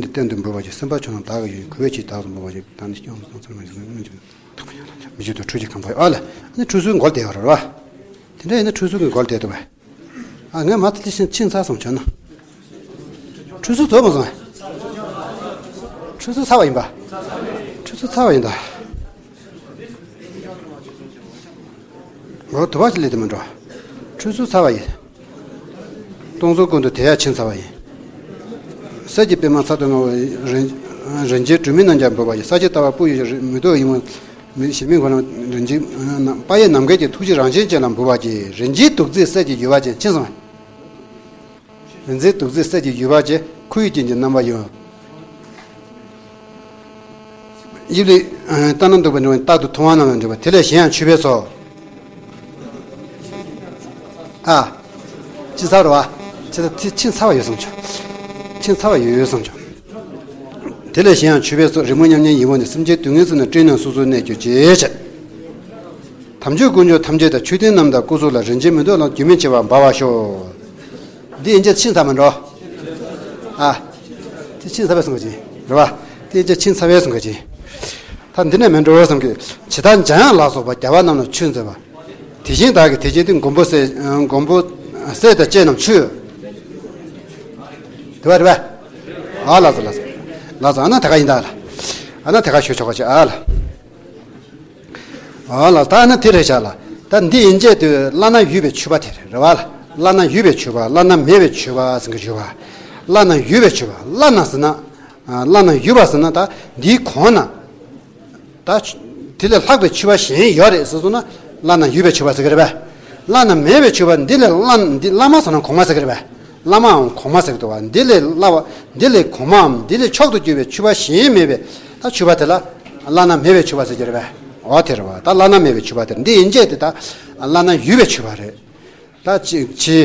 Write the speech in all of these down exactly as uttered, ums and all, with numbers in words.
འདི་གཏན་དུ་འབུལ་བ་ཅིག་སེམས་དཔའ་ཆོས་རྣམས་བདག་གི་ཡུལ་ཡིན། གུས་པས་ཅིས་བདག་སོགས་འབུལ་བ་ཅིག་ད་ནི་སྐྱོང་སོང་ཚུལ་མ་ཞིག་མི་འཇུག་མི་འཇུག་ཏུ་འཁྲུལ་གྱི་གང་པ་ཡོད་ཨ་ལ། ཨ་ནི་འཁྲུལ་སོའི་མགོ་དེ་ཡོད་རེད་བ། དེ་འདྲ་ཡིན་ན་འཁྲུལ་སོའི་མགོ་དེ་འདུག་བས། ཨ་ངས་མ་ཚད་ཤིང་ཕྱིན་ཚར་སོང་བྱོན་ན། འཁྲུལ་སོ་རྫོགས་མ་སོང་། འཁྲུལ་སོ་ཚར་བ་ཡིན་པ། འཁྲུལ་སོ་ཚར་བ་ཡིན་ད། འོ་དུ་བ་ཞིག་ལས་དེ་མི་འགྲོ། འཁྲུལ་སོ་ཚར་བ་ཡིན། སྟོང་གཟུགས་ཀུན་ཏུ་དེ་ཡང་ཕྱིན་ཚར་བ་ཡིན། གསེར་གྱི་པད་མ་ཚ་དོན་ནོ། རིན་རིན་ཆེན་གྲུབ་མིན་རྣམས་ཀྱང་འབུལ་བ་ཡིན། ས་གཞི་ལྟ་བ་སྤུ་ཡི་མེ་ཏོག་ཡིན་མོད། མི་ཞིག་མིན་ཁོ་རང་རིན་ཆེན་དཔག་ཡས་ནམ་མཁའི་གི་ཐུགས་རྗེ་རང་བཞིན་ཅན་ལ་འབུལ་བ་ཅིག་རིན་ཆེན་གདུགས་མཛེས་གསེར་གྱི་ཡུ་བ་ཅན་ཕྱིན་སོང་། རིན་ཆེན་གདུགས་མཛེས་གསེར་གྱི་ཡུ་བ་ཅན་ཁུ་ཡི་རྒྱན་གྱི་རྣམ་པ་ཡོད། དབྱིབས་ལེགས་ལྟ་ན་སྡུག་པའི་འགྲོ་བའི་རྟག་ཏུ་མཐོང་བ་རྣམས་ལ་འགྲེལ་པ། དེ་ལས་གཞན་ཡང་མཆོད་པའི་ཚོགས། ཨ། ཅི་ཚར་བ། ཅི་ཚར་ཅི་ཕྱིན་ཚར་བ་ཡོད་བསམ་བྱུང་། ཕྱིན་ཚར་བ་ཡོད་ཡོད་བསམ་བྱུང་། དེ་ལས་གཞན་ཡང་མཆོད་པའི་ཚོགས། རི་མོ་མཉམ་ཉིད་ཡིད་འོང་ནས། སེམས་ཅན་སྡུག་བསྔལ་ཚུལ་རྣམས་སྤྲིན་ནང་སོ་སོར་གནས་གྱུར་ཅིག་བྱས། དམ་ཆོས་དཀོན་མཆོག་ཐམས་ཅད་དང་མཆོད་རྟེན་རྣམས་དང་སྐུ་གཟུགས་ལ། རིན་ཆེན་མེ་ཏོག་ལ་རྒྱུན་མི་འཆད་པར་འབར་བར་ཤོག་འདི་ཡན་ཆད་ཕྱིན་ཚར་མ་འགྲོ། ཨ། དེ་ཕྱིན་ཚར་བས་གསུང་གི་ཅི། རེད་བ། དེ་ཡན་ཆད་ཕྱིན་ཚར་བས་གསུང་གི་ཅི། ད་འདི་ནས་མི་འགྲོ་བས་གསུང་གི། ཇི་ལྟར་འཇམ་དབྱངས་ལ་སོགས་པ། རྒྱལ་བ་རྣམས་ལ་མཆོད་མཛད་པ། དེ་བཞིན་བདག་གི་དེ་བཞིན་དུ་མགོན་པོ་སྲས་མགོན་པོ་སྲས་དང་བཅས་རྣམས་མཆོད། དེ་བ་རེད་བ། ཨ་ལ་སོ་ལ་སོ། ལ་སོ་ཨ་ན་ད་ག་ཡིན་ད་ལ། ཨ་ན་ད་ག་ཞུ་ཆོག་ག་ཅི་ཨ་ལ། ཨ་ལ་ད་ཨ་ན་དེ་རེད་བྱ་ལ། ད་འདི་ཡན་ཆད་དུ་བླ་ན་ཡོད་པའི་མཆོད་པ་དེ་རེད་རེད་བ་ལ། བླ་ན་ཡོད་པའི་མཆོད་པ་བླ་ན་མེད་པའི་མཆོད་པ་ཟེར་གི་ཡོད་བ། བླ་ན་ཡོད་པའི་མཆོད་པ་བླ་ན་ཟེར་ན། བླ་ན་ཡོད་པ་ཟེར་ན་ད་འདིའི་གོང་ན། ད་དེ་ལས་ལྷག་པའི་མཆོད་པ་གཞན་ཡོད་རེད་ཟེར་སོང་ན་བླ་ན་ཡོད་པའི་མཆོད་པ་ཟེར་གི་རེད་པས། བླ་ན་མེད་པའི་མཆོད་པ་འདི་ལས་བླ་འདི་བླ་མ་ཟེར་ན་གོང་མ་ཟེར་གི་རེད་པས། བླ་མའམ་གོང་མ་ཟེར་གི་འདུག་བ། འདི་ལས་བླ་བ་འདི་ལས་གོང་མའམ་འདི་ལས་མཆོག་ཏུ་གྱུར་པའི་མཆོད་པ་གཞན་མེད་པས། ད་མཆོད་པ་དེ་ལ་བླ་ན་མེད་པའི་མཆོད་པ་ཟེར་གི་རེད་པས། འོ་དེ་རེད་བ། ད་བླ་ན་མེད་པའི་མཆོད་པ་དེ་འདི་ཡན་ཆད་དེ་ད་བླ་ན་ཡོད་པའི་མཆོད་པ་རེད། ད་ཅིག་ཕྱི་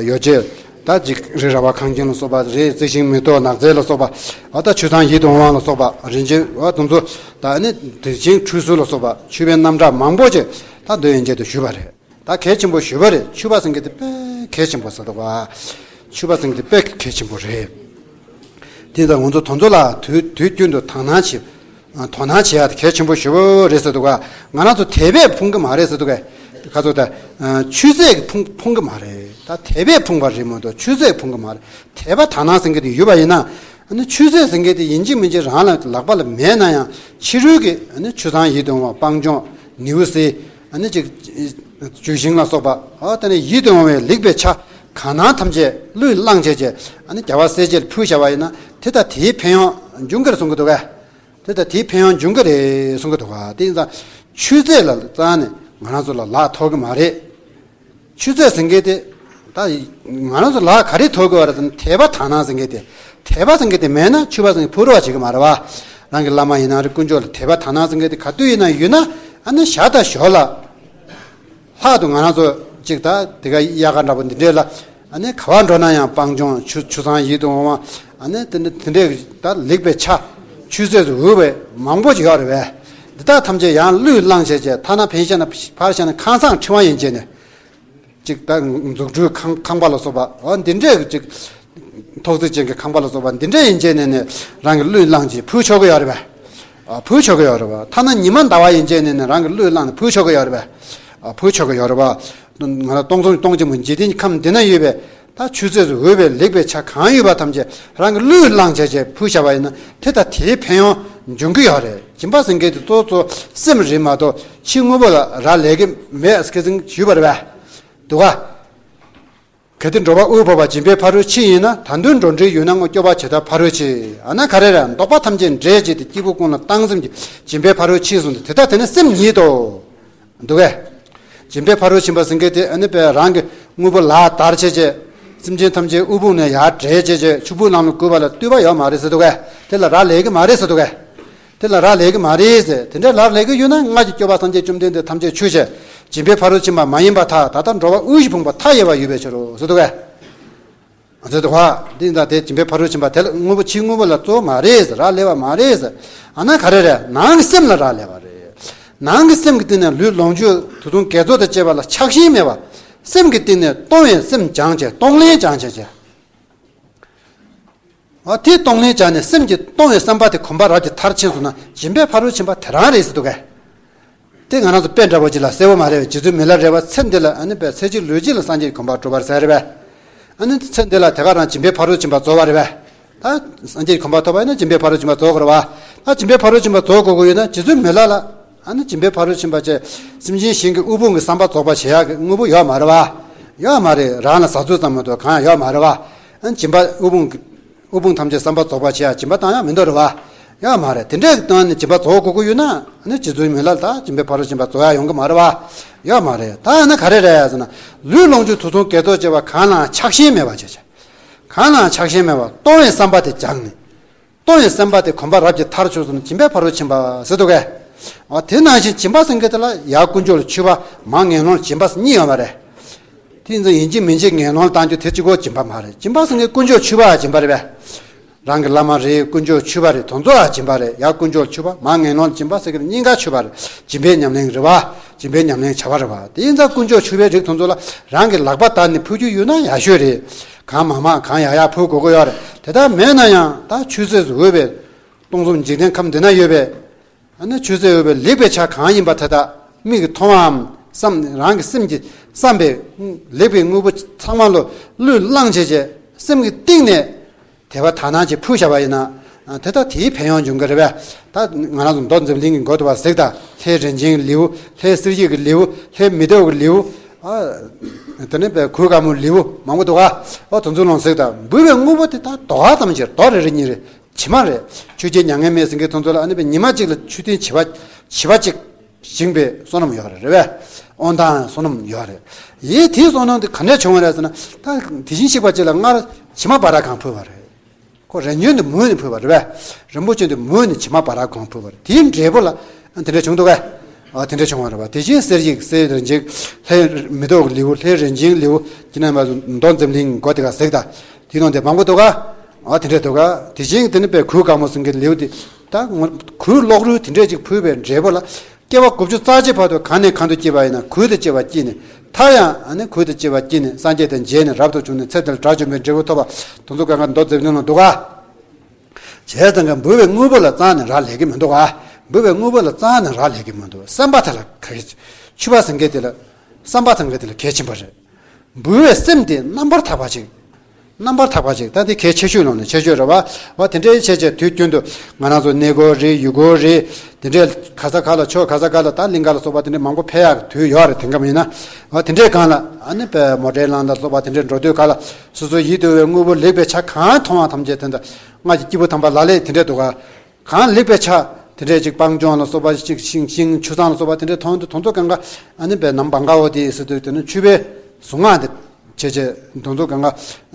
ཡོ་བྱད་ད་ཅིག་རི་ར་བ་ཁང་ཁྱིམ་ལ་སོགས་པ་རི་རྩི་ཤིང་མེ་ཏོག་ནགས་ཚལ་ལ་སོགས་པ། འོ་ད་ཆུ་གཙང་ཡིད་དུ་འོང་བ་ལ་སོགས་པ་རིན་ཆེན་འོ་དེ་ཚོ་ད་ནི་དེ་བཞིན་ཁྲུས་གསོལ་ལ་སོགས་པ་མཆོད་པའི་རྣམ་གྲངས་མང་པོ་ཅིག་ད་འདོད་ཡན་ཆད་དུ་ཞུས་པ་རེད། ད་གལ་ཆེན་པོ་ཞུས་པ་རེད། མཆོད་པ་ཟེར་མཁན་དེ་དཔེ་གལ་ཆེན་པོ་ཟེར་འདུག་བ། མཆོད་པ་ཟེར་མཁན་དེ་དཔེ་གལ་ཆེན་པོ་རེད། དེ་ལྟར་ང་ཚོ་དེ་ཚོ་ལ་དུས་དུས་རྒྱུན་དུ་དག་སྣང་བྱེད། དོ་སྣང་བྱེད་ཡ་དེ་གལ་ཆེན་པོ་ཞེ་པོ་རེད་ཟེར་འདུག་ག་ང་རང་ཚོ་དད་པས་ཕོངས་ཀྱི་མ་རེད་ཟེར་འདུག་ག་ཁ་ཚོ་ད། ཆུད་ཟོས་ཀྱིས་ཕོངས་ཕོངས་ཀྱི་མ་རེད། ད་དད་པས་ཕོངས་པ་རེད་མ་གཏོགས་ཆུད་ཟོས་ཀྱིས་ཕོངས་ཀྱི་མ་རེད། དད་པ་དག་སྣང་ཟེར་མཁན་དེ་ཡོད་པ་ཡིན་ན། ཨ་ནི་ཆུད་ཟོས་ཟེར་མཁན་དེ་ཡིན་གཅིག་མིན་གཅིག་རང་ལ་ལག་པ་ལ་མེད་ན་ཡང་ཕྱི་རོལ་གྱི་ཨ་ནི་ཆུ་གཙང་ཡིད་དུ་འོང་བ་སྤང་ལྗོངས་ནེའུ་གསེར་ཨ་ནི་ཅིག་ཅུ་ཤིང་ལ་སོགས་པ་ཨ་ད་ནི་ཡིད་དུ་འོང་བའི་ལེགས་པའི་ཆ་གང་སྣང་ཐམས་ཅད་བློས་བསླངས་བྱས་བྱས་ཨ་ནི་རྒྱལ་བ་སྲས་བཅས་ལ་ཕུལ་བྱ་བ་ཡིན་ན་དེ་ལྟར་དེའི་ཕན་ཡོན་འབྱུང་གི་རེད་གསུང་གི་འདུག་གས། དེ་ལྟར་དེའི་ཕན་ཡོན་འབྱུང་གི་རེད་གསུང་གི་འདུག་ག་དེ་ཡིན་ཙང་ཆུད་ཟོས་ལ་རྩ་ནས་ང་རང་ཚོ་ལ་ལག་ཐོགས་ཀྱི་མ་རེད། ཆུད་ཟོས་ཟེར་མཁན་དེ་ད་ང་རང་ཚོ་ལག་ག་རེ་ཐོགས་དགོས་པ་རེད་ཟེར་ན་དད་པ་དག་སྣང་ཟེར་མཁན་དེ། དད་པ་ཟེར་མཁན་དེ་མེད་ན་མཆོད་པ་ཟེར་མཁན་ཕུལ་རོགས་བྱེད་ཀྱི་མ་རེད་བ། རང་གི་བླ་མ་ཡིན་ན་རེད། དཀོན་མཆོག་ལ་དད་པ་དག་སྣང་ཟེར་མཁན་དེ་ག་དུས་ཡིན་ན་ཡོད་ན་ཨ་ནི་ཞར་དང་ཞོར་ལ་ལྷག་ཏུ་ང་རང་ཚོ་གཅིག་ད་དེ་ག་དབྱར་ཁ་འདྲ་པོ་འདི་འདྲས་ལ་ཨ་ནི་ག་བ་འགྲོ་ན་ཡང་སྤང་ལྗོངས་ཆུ་ཆུ་གཙང་ཡིད་དུ་འོང་བ་ཨ་ནི་དེ་འདྲ་དེ་འདྲས་ད་ལེགས་པའི་ཆ་ཆུད་ཟོས་སུ་འོས་པའི་མང་པོ་ཅིག་ཡོད་རེད་བས། འདི་དག་ཐམས་ཅད་ཡང་བློས་བསླངས་བྱས་བྱས་ཐ་ན་ཕན་བཤད་ན་ཕར་བཤད་ན་ཁང་བཟང་ཕྲེང་བ་ཡན་ཆད་ནས། ཅིག་ད་རྫུ་འཕྲུལ་ཁང་ཁང་པ་ལ་སོགས་པ་འོ་འདི་འདྲས་ཀྱི་ཅིག་ཐོག་བརྩེགས་ཅན་གྱི་ཁང་པ་ལ་སོགས་པ་འདི་འདྲས་ཡན་ཆད་ནས་ནས་རང་གི་བློས་བསླངས་ཀྱིས་ཕུལ་ཆོག་གི་ཡོད་རེད་པས། ཨ་ཕུལ་ཆོག་གི་ཡོད་རེད་པ། ཐ་ན་ཉི་མ་ཟླ་བ་ཡན་ཆད་ནས་ནས་རང་གི་བློས་བསླངས་ནས་ཕུལ་ཆོག་གི་ཡོད་རེད་པས། ཨ་ཕུལ་ཆོག་གི་ཡོད་རེད་པ། ང་རང་སྟོང་གསུམ་སྟོང་ཆེན་པོ་འཇིག་རྟེན་གྱི་ཁམས་འདི་ན་ཡོད་པའི་ད་ཆུད་ཟོས་སུ་འོས་པའི་ལེགས་པའི་ཆ་གང་ཡོད་པ་ཐམས་ཅད་རང་གི་བློས་བསླངས་བྱས་བྱས་ཕུལ་བྱ་བ་ཡིན་ན་དེ་ལྟར་དེའི་ཕན་ཡོན་འབྱུང་གི་ཡོད་རེད། སྦྱིན་པ་ཟེར་མཁན་དེ་གཙོ་གཙོ་སེམས་རེད་མ་གཏོགས་ཕྱི་དངོས་པོ་ལ་རག་ལས་ཀྱི་མེད་ཟེར་ཞུས་པ་རེད་པས། འདུག་ག་གལ་ཏེ་འགྲོ་བ་དབུལ་ཕོངས་པ་སྦྱིན་པའི་ཕ་རོལ་ཕྱིན་ཡིན་ན། ད་དུང་འགྲོ་འགྲུལ་ཡོད་ན་སྔོན་སྐྱོབ་པ་བྱེད་ཐབས་ཕ་རོལ་ཕྱིན། ཨ་ན་ག་རེ་རེད། འདོད་པ་ཐམས་ཅད་འགྲེས་བྱས་ཏེ་སྐྱེས་བུ་ཀུན་ལ་བཏང་སེམས་ཀྱིས་སྦྱིན་པའི་ཕ་རོལ་ཕྱིན་གསུངས་ཏེ་དེ་ལྟར་དེ་ནི་སེམས་ཉིད་དོ། འདུག་གས། སྦྱིན་པའི་ཕ་རོལ་ཕྱིན་པ་ཟེར་མཁན་དེ་ཨ་ནི་པའི་རང་གི་དངོས་པོ་ལག་དར་བྱས་བྱས། སེམས་ཅན་ཐམས་ཅད་དབུལ་ཕོངས་ནས་ཡར་བསྒྲལ་བྱས་བྱས་ཕྱུག་པོའི་ལམ་ལ་བཀོད་པ་ལ་ལྟོས་པ་ཡོད་མ་རེད་ཟེར་འདུག་གས། དེ་ལ་རག་ལས་ཀྱི་མ་རེད་ཟེར་འདུག་གས། དེ་ལ་རག་ལས་ཀྱི་མ་རེད་ཟེར། དེ་འདྲ་རག་ལས་ཀྱི་ཡོད་ན་སྔར་གྱི་སྐྱོབ་པ་སངས་རྒྱས་བཅོམ་ལྡན་འདས་ཐམས་ཅད་མཆོད་བྱས། སྦྱིན་པའི་ཕ་རོལ་ཕྱིན་པ་མ་ཡིན་པར་ཐལ། ད་ལྟ་འགྲོ་བ་དབུལ་ཕོངས་པ་མཐའ་ཡས་པ་ཡོད་པའི་ཕྱིར་རོ་ཟེར་འདུག་གས། ཟེར་འདུག་ག་འདི་ད་དེ་སྦྱིན་པའི་ཕ་རོལ་ཕྱིན་པ་དེ་ལ་དངོས་པོ་ཕྱིའི་དངོས་པོ་ལ་གཙོ་བོ་མ་རེད་ཟེར། རག་ལས་པ་མ་རེད་ཟེར། ཨ་ན་ག་རེ་རེད། ནང་གི་སེམས་ལ་རག་ལས་པ་རེད། ནང་གི་སེམས་ཀྱི་སྟེང་ནས་ལུས་ལོངས་སྤྱོད་དུག་གསུམ་དགེ་ཚོགས་དང་བཅས་པ་ལ་ཆགས་ཞེན་མེད་པ། སེམས་ཀྱི་སྟེང་ནས་གཏོང་བའི་སེམས་སྦྱངས་བྱས། གཏོང་ལེན་སྦྱངས་བྱས་བྱས། ཨ་དེ་གཏོང་ལེན་བྱས་ནས་སེམས་ཀྱི་གཏོང་བའི་བསམ་པ་དེ་གོམས་པ་རབ་ཀྱིས་མཐར་ཕྱིན་སོང་ན་སྦྱིན་པའི་ཕ་རོལ་ཕྱིན་པ་དེ་རང་རེད་ཟེར་འདུག་གས། དེ་ང་རང་ཚོ་དཔེ་འདྲ་པོ་ཅིག་ལ་གསལ་པོ་མ་རེད་པས། རྗེ་བཙུན་མི་ལ་རས་པ་ཚེ་འདི་ལ་ཨ་ནི་པའི་ཚེ་གཅིག་ལུས་གཅིག་ལ་སངས་རྒྱས་ཀྱི་གོ་འཕང་སྒྲུབ་པར་ཟེར་རེད་པས། ཨ་ནི་ཚེ་འདི་ལ་དེ་ག་རང་སྦྱིན་པའི་ཕ་རོལ་ཕྱིན་པ་རྫོགས་པ་རེད་པས། ད་སངས་རྒྱས་ཀྱི་གོ་འཕང་ཐོབ་པ་ཡིན་ན་སྦྱིན་པའི་ཕ་རོལ་ཕྱིན་པ་རྫོགས་དགོས་རེད་པ། ད་སྦྱིན་པའི་ཕ་རོལ་ཕྱིན་པ་རྫོགས་དགོས་ཀྱི་ཡོད་ན་རྗེ་བཙུན་མི་ལ་ལ་ཨ་ནི་སྦྱིན་པའི་ཕ་རོལ་ཕྱིན་པ་བཅས་སེམས་ཅན་གཞན་གྱི་དབུལ་ཕོངས་ཀྱི་བསམ་པ་རྫོགས་པ་བྱེད་ཡག་གི་དངོས་པོ་ཡོད་མ་རེད་པ། ཡོད་མ་རེད། རང་ལ་བཟའ་ཚོད་ཙམ་མ་གཏོགས་གང་ཡང་ཡོད་མ་རེད་པ། ཨ་ནི་སྦྱིན་པ་དབུལ་ཕོངས་ཀྱི་དབུལ་ཕོངས་ཐམས་ཅད་བསམ་པ་རྫོགས་པ་བྱེད་ཡ་སྦྱིན་པ་བཏང་ཡ་མི་འདུག་རེད་བ། ཡོད་མ་རེད། དེ་འདྲའི་སྟེང་ནས་སྦྱིན་པ་རྫོགས་དགོས་ཀྱི་ཡོད་ན་ཨ་ནི་རྗེ་བཙུན་མི་ལ་ད་སྦྱིན་པའི་ཕ་རོལ་ཕྱིན་པ་རྫོགས་ཡ་ཡོང་གི་མ་རེད་བ། ཡོད་མ་རེད། ད་ཨ་ནི་ག་རེ་རེད་ཟེར་ན། ལུས་ལོངས་སྤྱོད་དུག་གསུམ་དགེ་ཚོགས་བཅས་པ་གང་ལའང་ཆགས་ཞེན་མེད་པ་བྱས་བྱས། གང་ལའང་ཆགས་ཞེན་མེད་པ་གཏོང་བའི་བསམ་པ་དེ་སྦྱངས་ནས། གཏོང་བའི་བསམ་པ་དེ་གོམས་པ་རབ་ཀྱིས་མཐར་ཕྱིན་སོང་ན་སྦྱིན་པའི་ཕ་རོལ་ཕྱིན་པ་ཟེར་འདུག་གས། འོ་དེ་ནང་བཞིན་སྦྱིན་པ་ཟེར་མཁན་དེ་ལ་ཡར་ཀུན་སྤྱོད་ལ་ཆུད་པ། མར་ངན་སློང་ལ་སྦྱིན་པ་ཟེར་གཉིས་ཡོད་པ་རེད། དེ་ཡིན་ཙང་ཡིན་གཅིག་མིན་གཅིག་ངན་སློང་ལ་བཏང་རྒྱུ་དེ་གཅིག་པོ་སྦྱིན་པ་མ་རེད། སྦྱིན་པ་ཟེར་མཁན་ཀུན་སྤྱོད་ཆུད་པ་སྦྱིན་པ་རེད་པས། རང་གི་བླ་མ་རེད། ཀུན་སྤྱོད་ཆུད་པ་རེད། དེ་ཚོ་ལ་སྦྱིན་པ་རེད། ཡར་ཀུན་སྤྱོད་ལ་ཆུད་པ། མར་ངན་སློང་ལ་སྦྱིན་པ་ཟེར་མཁན་གཉིས་ཀ་ཆུད་པ་རེད། སྦྱིན་པའི་ཉམས་ལེན་རེད་པ། སྦྱིན་པའི་ཉམས་ལེན་བྱ་བ་རེད་པ། དེ་ཡིན་ཙང་ཀུན་སྤྱོད་ཆུད་པའི་རིགས་དེ་ཚོ་ལ་རང་གི་ལག་པ་བརྡར་ནས་ཕུལ་རྒྱུ་ཡོད་ན་ཡག་ཤོས་རེད། གང་མང་མང་གང་ཡག་ཡག་ཕུལ་དགོས་ཀྱི་ཡོད་རེད། དེ་ལྟར་མེད་ན་ཡང་ད་ཆོས་ཚོགས་སུ་འོས་པའི་སྟོང་གསུམ་འཇིག་རྟེན་ཁམས་འདི་ན་ཡོད་པའི་ཨ་ནི་ཆོས་ཚོགས་འོས་པའི་ལེགས་པའི་ཆ་གང་ཡིན་པ་དེ་དག་མིག་གིས་མཐོང་བའམ་བསམ། རང་གི་སེམས་ཀྱིས་བསམ་པའི་ལེགས་པའི་དངོས་པོ་ཚང་མ་ལ་བློས་བསླངས་བྱས་བྱས་སེམས་ཀྱི་གཏིང་ནས་དད་པ་དག་སྣང་བྱས་ཕུལ་བཞག་པ་ཡིན་ན། དེ་དག་དེའི་ཕན་ཡོན་འབྱུང་གི་རེད་པས། ད་ང་རང་ཚོ་མདོ་མཛངས་བླུན་གྱི་མགོ་ཐོག་པ་གཟིགས་དང་། ལྷའི་རིན་ཆེན་གྱི་ལེའུ། ལྷའི་གསེར་བཞི་གི་ལེའུ། ལྷའི་མེ་ཏོག་གི་ལེའུ། ཨ་དེ་ནས་པའི་གོས་དཀར་མོའི་ལེའུ་མང་པོ་འདུག་ག། ཨོ་དེ་ཚོ་ལ་ཡང་གཟིགས་དང་། འབུལ་བའི་དངོས་པོ་དེ་དག་རྡོག་ཙམ་ཅིག་རྡོག་རེ་རེ་གཉིས་རེ། བྱེ་མ་རེད། ཆོས་བརྒྱད་མྱ་ངན་མེད་ཟེར་མཁན་དེ་ཚོ་ལ་ཨ་ནི་པའི་ཉི་མ་གཅིག་ལ་མཆོད་རྟེན་བྱེ་བ་བྱེ་བ་གཅིག་བཞེངས་པའི་བསོད་ནམས་ཡོད་རེད། རེད་པས། དབང་ཐང་བསོད་ནམས་ཡོད་རེད། ཡིན་དེའི་བསོད་ནམས་དེ་ག་འདྲས་བྱུང་བ་རེད་ཟེར་ན། ད་དེ་བཞིན་གཤེགས་པ་གཅིག་ལ་སྔར་བྱེ་མ་བ་ར་གང་ཕུལ་བ་རེད། ཁོ་རིམ་བྱོན་དེ་མོས་ནས་ཕུལ་བ་རེད་པས། རིན་པོ་ཆེ་དེ་མོས་ནས་བྱེ་མ་བ་ར་གང་ཕུལ་བ་རེད། དེའི་འབྲས་བུ་ལ་དེ་འདྲས་བྱུང་འདུག་གས། ཨ་དེ་འདྲས་བྱུང་བ་རེད་པ། དེ་བཞིན་གསེར་བཞི། གསེར་རིན་ཆེན། ལྷའི་མེ་ཏོག་གི་ལེའུ། ལྷའི་རིན་ཆེན་ལེའུ། ཅི་ན་མ་མདོ་མཛངས་བླུན་མགོ་དེ་ག་གཟིགས་དང་། དེའི་ནང་དེ་མང་པོ་འདུག་ག། ཨ་དེ་འདྲས་འདུག་ག། དེ་བཞིན་དེ་ནི་པའི་གོས་དཀར་མོ་ཟེར་མཁན་ལེའུ་དེ། ད་ངོ་གོས་གློག་རུལ་དེ་འདྲས་ཅིག་ཕུལ་བའི་འབྲས་བུ་ལ། སྐྱེ་བ་དགུ་བཅུ་རྩ་གཅིག་བར་དུ་གང་ནས་གང་དུ་སྐྱེས་པ་ཡིན་ན་གོས་དང་བཅས་པ་སྐྱེས་ནས། མཐར་ཡང་ཨ་ནི་གོས་དང་བཅས་པ་སྐྱེས་ནས་སངས་རྒྱས་དང་མཇལ་ནས་རབ་ཏུ་བྱུང་ནས་ཚེ་འདིར་དགྲ་བཅོམ་པའི་འབྲས་བུ་ཐོབ་པ། དེ་ཚོ་གང་ག་མདོ་མཛངས་བླུན་ལ་འདུག་ག། བྱས་ཙང་ག་འབུལ་བའི་དངོས་པོ་ལ་རྩ་ནས་རག་ལས་ཀྱི་མི་འདུག་ག། འབུལ་བའི་དངོས་པོ་ལ་རྩ་ནས་རག་ལས་ཀྱི་མི་འདུག། བསམ་པ་དེ་ལ་གལ་ཆེ། ཆུད་པ་ཟེར་མཁན་དེ་ལ། བསམ་པ་ཟེར་མཁན་དེ་ལ་གལ་ཆེན་པོ་རེད། འབུལ་བའི་སེམས་དེ་རྣམ་པར་དག་པ་ཅིག། རྣམ་པར་དག་པ་ཅིག། ད་དེ་གལ་ཆེ་ཤོས་ནང་ནས་ཆེ་ཤོས་རེད་པ། འོ་དེ་འདྲའི་བྱས་བྱས་དུས་རྒྱུན་དུ་ང་རང་ཚོ་གནས་སྐོར་རེད། ཡུལ་སྐོར་རེད། དེ་འདྲའི་ག་ས་ག་ལ། ཕྱོགས་ག་ས་ག་ལ། ད་གླིང་ག་ལ་སོགས་པ་དེ་འདྲའི་མང་པོ་ཕེབས་ཡག་དུས་ཡོད་རེད། དེང་སྐབས་ཡིན་ན། འོ་དེ་འདྲའི་སྒང་ལ་ཨ་ནི་པའི་མོ་ཊའི་ལམ་ལ་སོགས་པ་དེ་འདྲའི་འགྲོ་དུས་སྒང་ལ་སོ་སོའི་ཡིད་དུ་བའི་དངོས་པོ་ལེགས་པའི་ཆ་གང་མཐོང་བ་ཐམས་ཅད་དེ་འདྲ་སྔར་གྱི་སྐྱེས་བུ་དམ་པ་ལག་ལེན་དེ་འདྲའི་འདུག་ག། གང་ལེགས་པའི་ཆ་དེ་འདྲའི་ཅིག་སྤང་ལྗོངས་ལ་སོགས་པ་ཅིག་ཤིང་ཤིང་ཆུ་གཙང་ལ་སོགས་པ་དེ་འདྲའི་མཐོང་དུས་དེ་ཚོ་གང་ག་ཨ་ནི་པའི་ནམ་བང་ག་འོ་དེ་ཟེར་དུས་དེ་ནི་ཆུད་པའི་གཟུངས་སྔགས་དེ་བྱས་བྱས། དེ་ཚོ་གང་ག་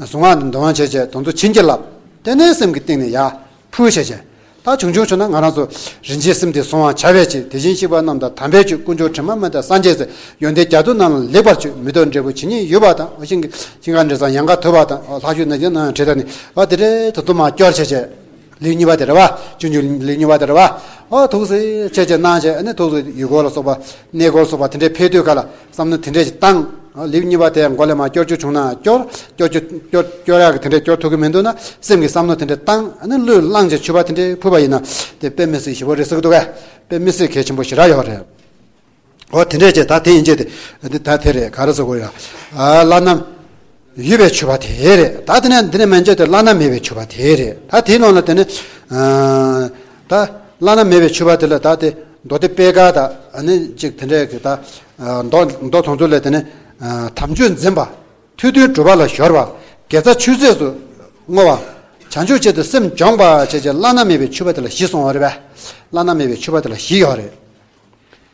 གཟུངས་སྔགས་དེ་འདོན་བྱས་བྱས། དེ་ཚོ་བྱིན་གྱིས་བརླབས། དེ་ནས་སེམས་ཀྱི་གཏིང་ནས་ཡར་ཕུལ་བྱས་བྱས། ད་བྱུང་བྱུང་བྱུང་ན་ང་རང་ཚོ་རིན་ཆེན་སེམས་དེ་གཟུང་བར་བྱ་བའི་ཕྱིར། དེ་བཞིན་གཤེགས་པ་རྣམས་དང་དམ་པའི་ཆོས། དཀོན་མཆོག་དྲི་མ་མེད་དང་སངས་རྒྱས་སྲས། ཡོན་ཏན་རྒྱ་མཚོ་རྣམས་ལ་ལེགས་པར་མཆོད། མི་ལྡོག་འབྲས་བུ་ཇི་སྙེད་ཡོད་པ་དང་། ཨོ་ཤིང་གི་ཤིང་ཁ་འབྲས་བཟང་ཡལ་ག་དོད་པ་དང་། ཨོ་ལྷག་ཤུལ་ན་བྱིན་ན་ཡང་བྲི་དང་ནི། ཨོ་དེ་འདྲའི་དུ་དུ་མ་སྐྱོར་བྱས་བྱས། ལེའུ་གཉིས་པ་དེ་རེད་པ། སྤྱོད་འཇུག་ལེའུ་གཉིས་པ་དེ་རེད་པ། ཨོ་ཐུགས་སྲས་བྱས་བྱས་གནང་བྱས། ཨ་ནི་ཐུགས་སྲས་ཡུལ་སྐོར་ལ་སོགས་པ་གནས་སྐོར་སོགས་པ་དེ་འདྲའི་ཕེབས་དུས་ག་ལ་བསམ་མནོ་དེ་འདྲའི་ཞིག་བཏང་། ཨོ་ལེའུ་གཉིས་པ་དེ་མགོ་ལས་མར་སྐྱོར་རྒྱུ་བྱུང་ན་སྐྱོར། སྐྱོར་རྒྱུ་སྐྱོར་སྐྱོར་ཡག་གི་དེ་འདྲའི་སྐྱོར་ཐུབ་ཀྱི་མི་འདུག་ན། སེམས་ཀྱི་བསམ་མནོ་དེ་འདྲའི་བཏང་། ཨ་ནི་བློས་བསླངས་བྱས་མཆོད་པ་དེ་འདྲའི་ཕུལ་བ་ཡིན་ན། དེ་དཔེ་མི་སྲིད་ཞེ་པོ་རེད་ཟེར་གི་འདུག་གས། དཔེ་མི་སྲིད་གལ་ཆེན་པོ་ཞེ་དྲག་ཡོད་རེད། ཨོ་དེ་འདྲས་བྱས། ད་དེ་ཡིན་བྱས་ཏེ། འདི་ད་དེ་རེད། ག་རེ་ཟེར་དགོས་ཡ། ཨ་བླ་ན་ཡོད་པའི་མཆོད་པ་དེ་རེད། ད་དེ་ནས་འདི་ནས་མན་ཆད་དེ་བླ་ན་མེད་པའི་མཆོད་པ་དེ་རེད། ད་དེའི་ནང་ལ་དེ་ནི། ཨ་ད་བླ་ན་མེད་པའི་མཆོད་པ་དེ་ལ་ད་དེ་མདོ་སྡེ་པད་དཀར་དང་། ཨ་ནི་ཅིག་དེ་འདྲས་ཀྱི་ད་ཨ་མདོ་མདོ་དེ་ཚོ་ལས་དེ་ནི་ཨ་དམ་ཆོས་འཛིན་པ། ཐོས་དོན་སྒྲུབ་པ་ལ་གཞོལ་བ། དགེ་རྩ་ཆོས་ཚོགས་སུ་བསྔོ་བ། བྱང་ཆུབ་ཆེད་དུ་སེམས་སྦྱོང་བ་བྱས་བྱས། བླ་ན་མེད་པའི་མཆོད་པ་དེ་ལ་བཞི་གསུངས་པ་རེད་པས། བླ་ན་མེད་པའི་མཆོད་པ་དེ་ལ་བཞི་ཡོད་རེད།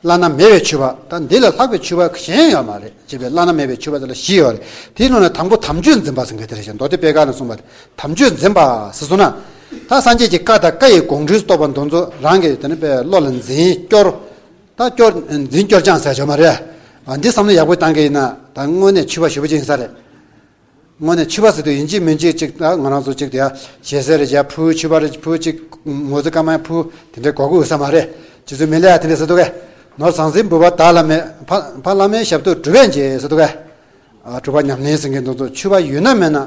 བླ་ན་མེད་པའི་མཆོད་པ། ད་འདི་ལས་ལྷག་པའི་མཆོད་པ་གཞན་ཡོད་མ་རེད་ཅེས་པའི་བླ་ན་མེད་པའི་མཆོད་པ་དེ་ལ་བཞི་ཡོད་རེད། དེའི་ནང་ནས་དང་པོ་དམ་ཆོས་འཛིན་པ་ཟེར་མཁན་དེ་རེད་ཤག། མདོ་སྡེ་པད་དཀར་ནས་གསུངས་པ་དེ། དམ་ཆོས་འཛིན་པ་ཟེར་སོང་ན། ད་སངས་རྒྱས་ཀྱི་བཀའ་དང་བཀའ་ཡི་དགོངས་འགྲེལ་རྟོགས་པ་འདི་ཚོ་རང་གི་དེ་ནི་པའི་བློ་ལ་འཛིན་སྐྱོར། ད་སྐྱོར་འཛིན་སྐྱོར་སྦྱང་ཟེར་ཆོག་མ་རེད། ཨ་འདི་བསམ་བློ་ཡག་པོ་བཏང་གི་ཡིན་ན་ད་དངོས་གནས་མཆོད་པ་ཞེ་པོ་ཅིག་ཡིན་ས་རེད། དངོས་གནས་མཆོད་པ་ཟེར་དུས་ཡིན་གཅིག་མིན་གཅིག་ཅིག་ད་ང་རང་ཚོ་ཅིག་དེ་ཞལ་ཟས་རེ་བཞག་ཕུལ། མཆོད་པ་རེ་ཕུལ། ཅིག་མོ་ཙི་ཀ་མ་ཕུལ། དེ་འདྲའི་གོ་དགོས་ས་མ་རེད། རྗེ་བཙུན་མི་ལས་ཡང་དེ་འདྲ་ཟེར་འདུག་གས། ནོར་ཟང་ཟིང་འབུལ་བ་དག་ལ་མེད། ཕ་ཕ་བླ་མའི་ཞབས་ཏོག་སྒྲུབ་པས་འཇལ་ཟེར་འདུག་གས། ཨ་སྒྲུབ་པ་ཉམས་ལེན་ཟེར་མཁན་དེ་ཚོ་མཆོད་པ་ཡོད་ན་མེད་ན།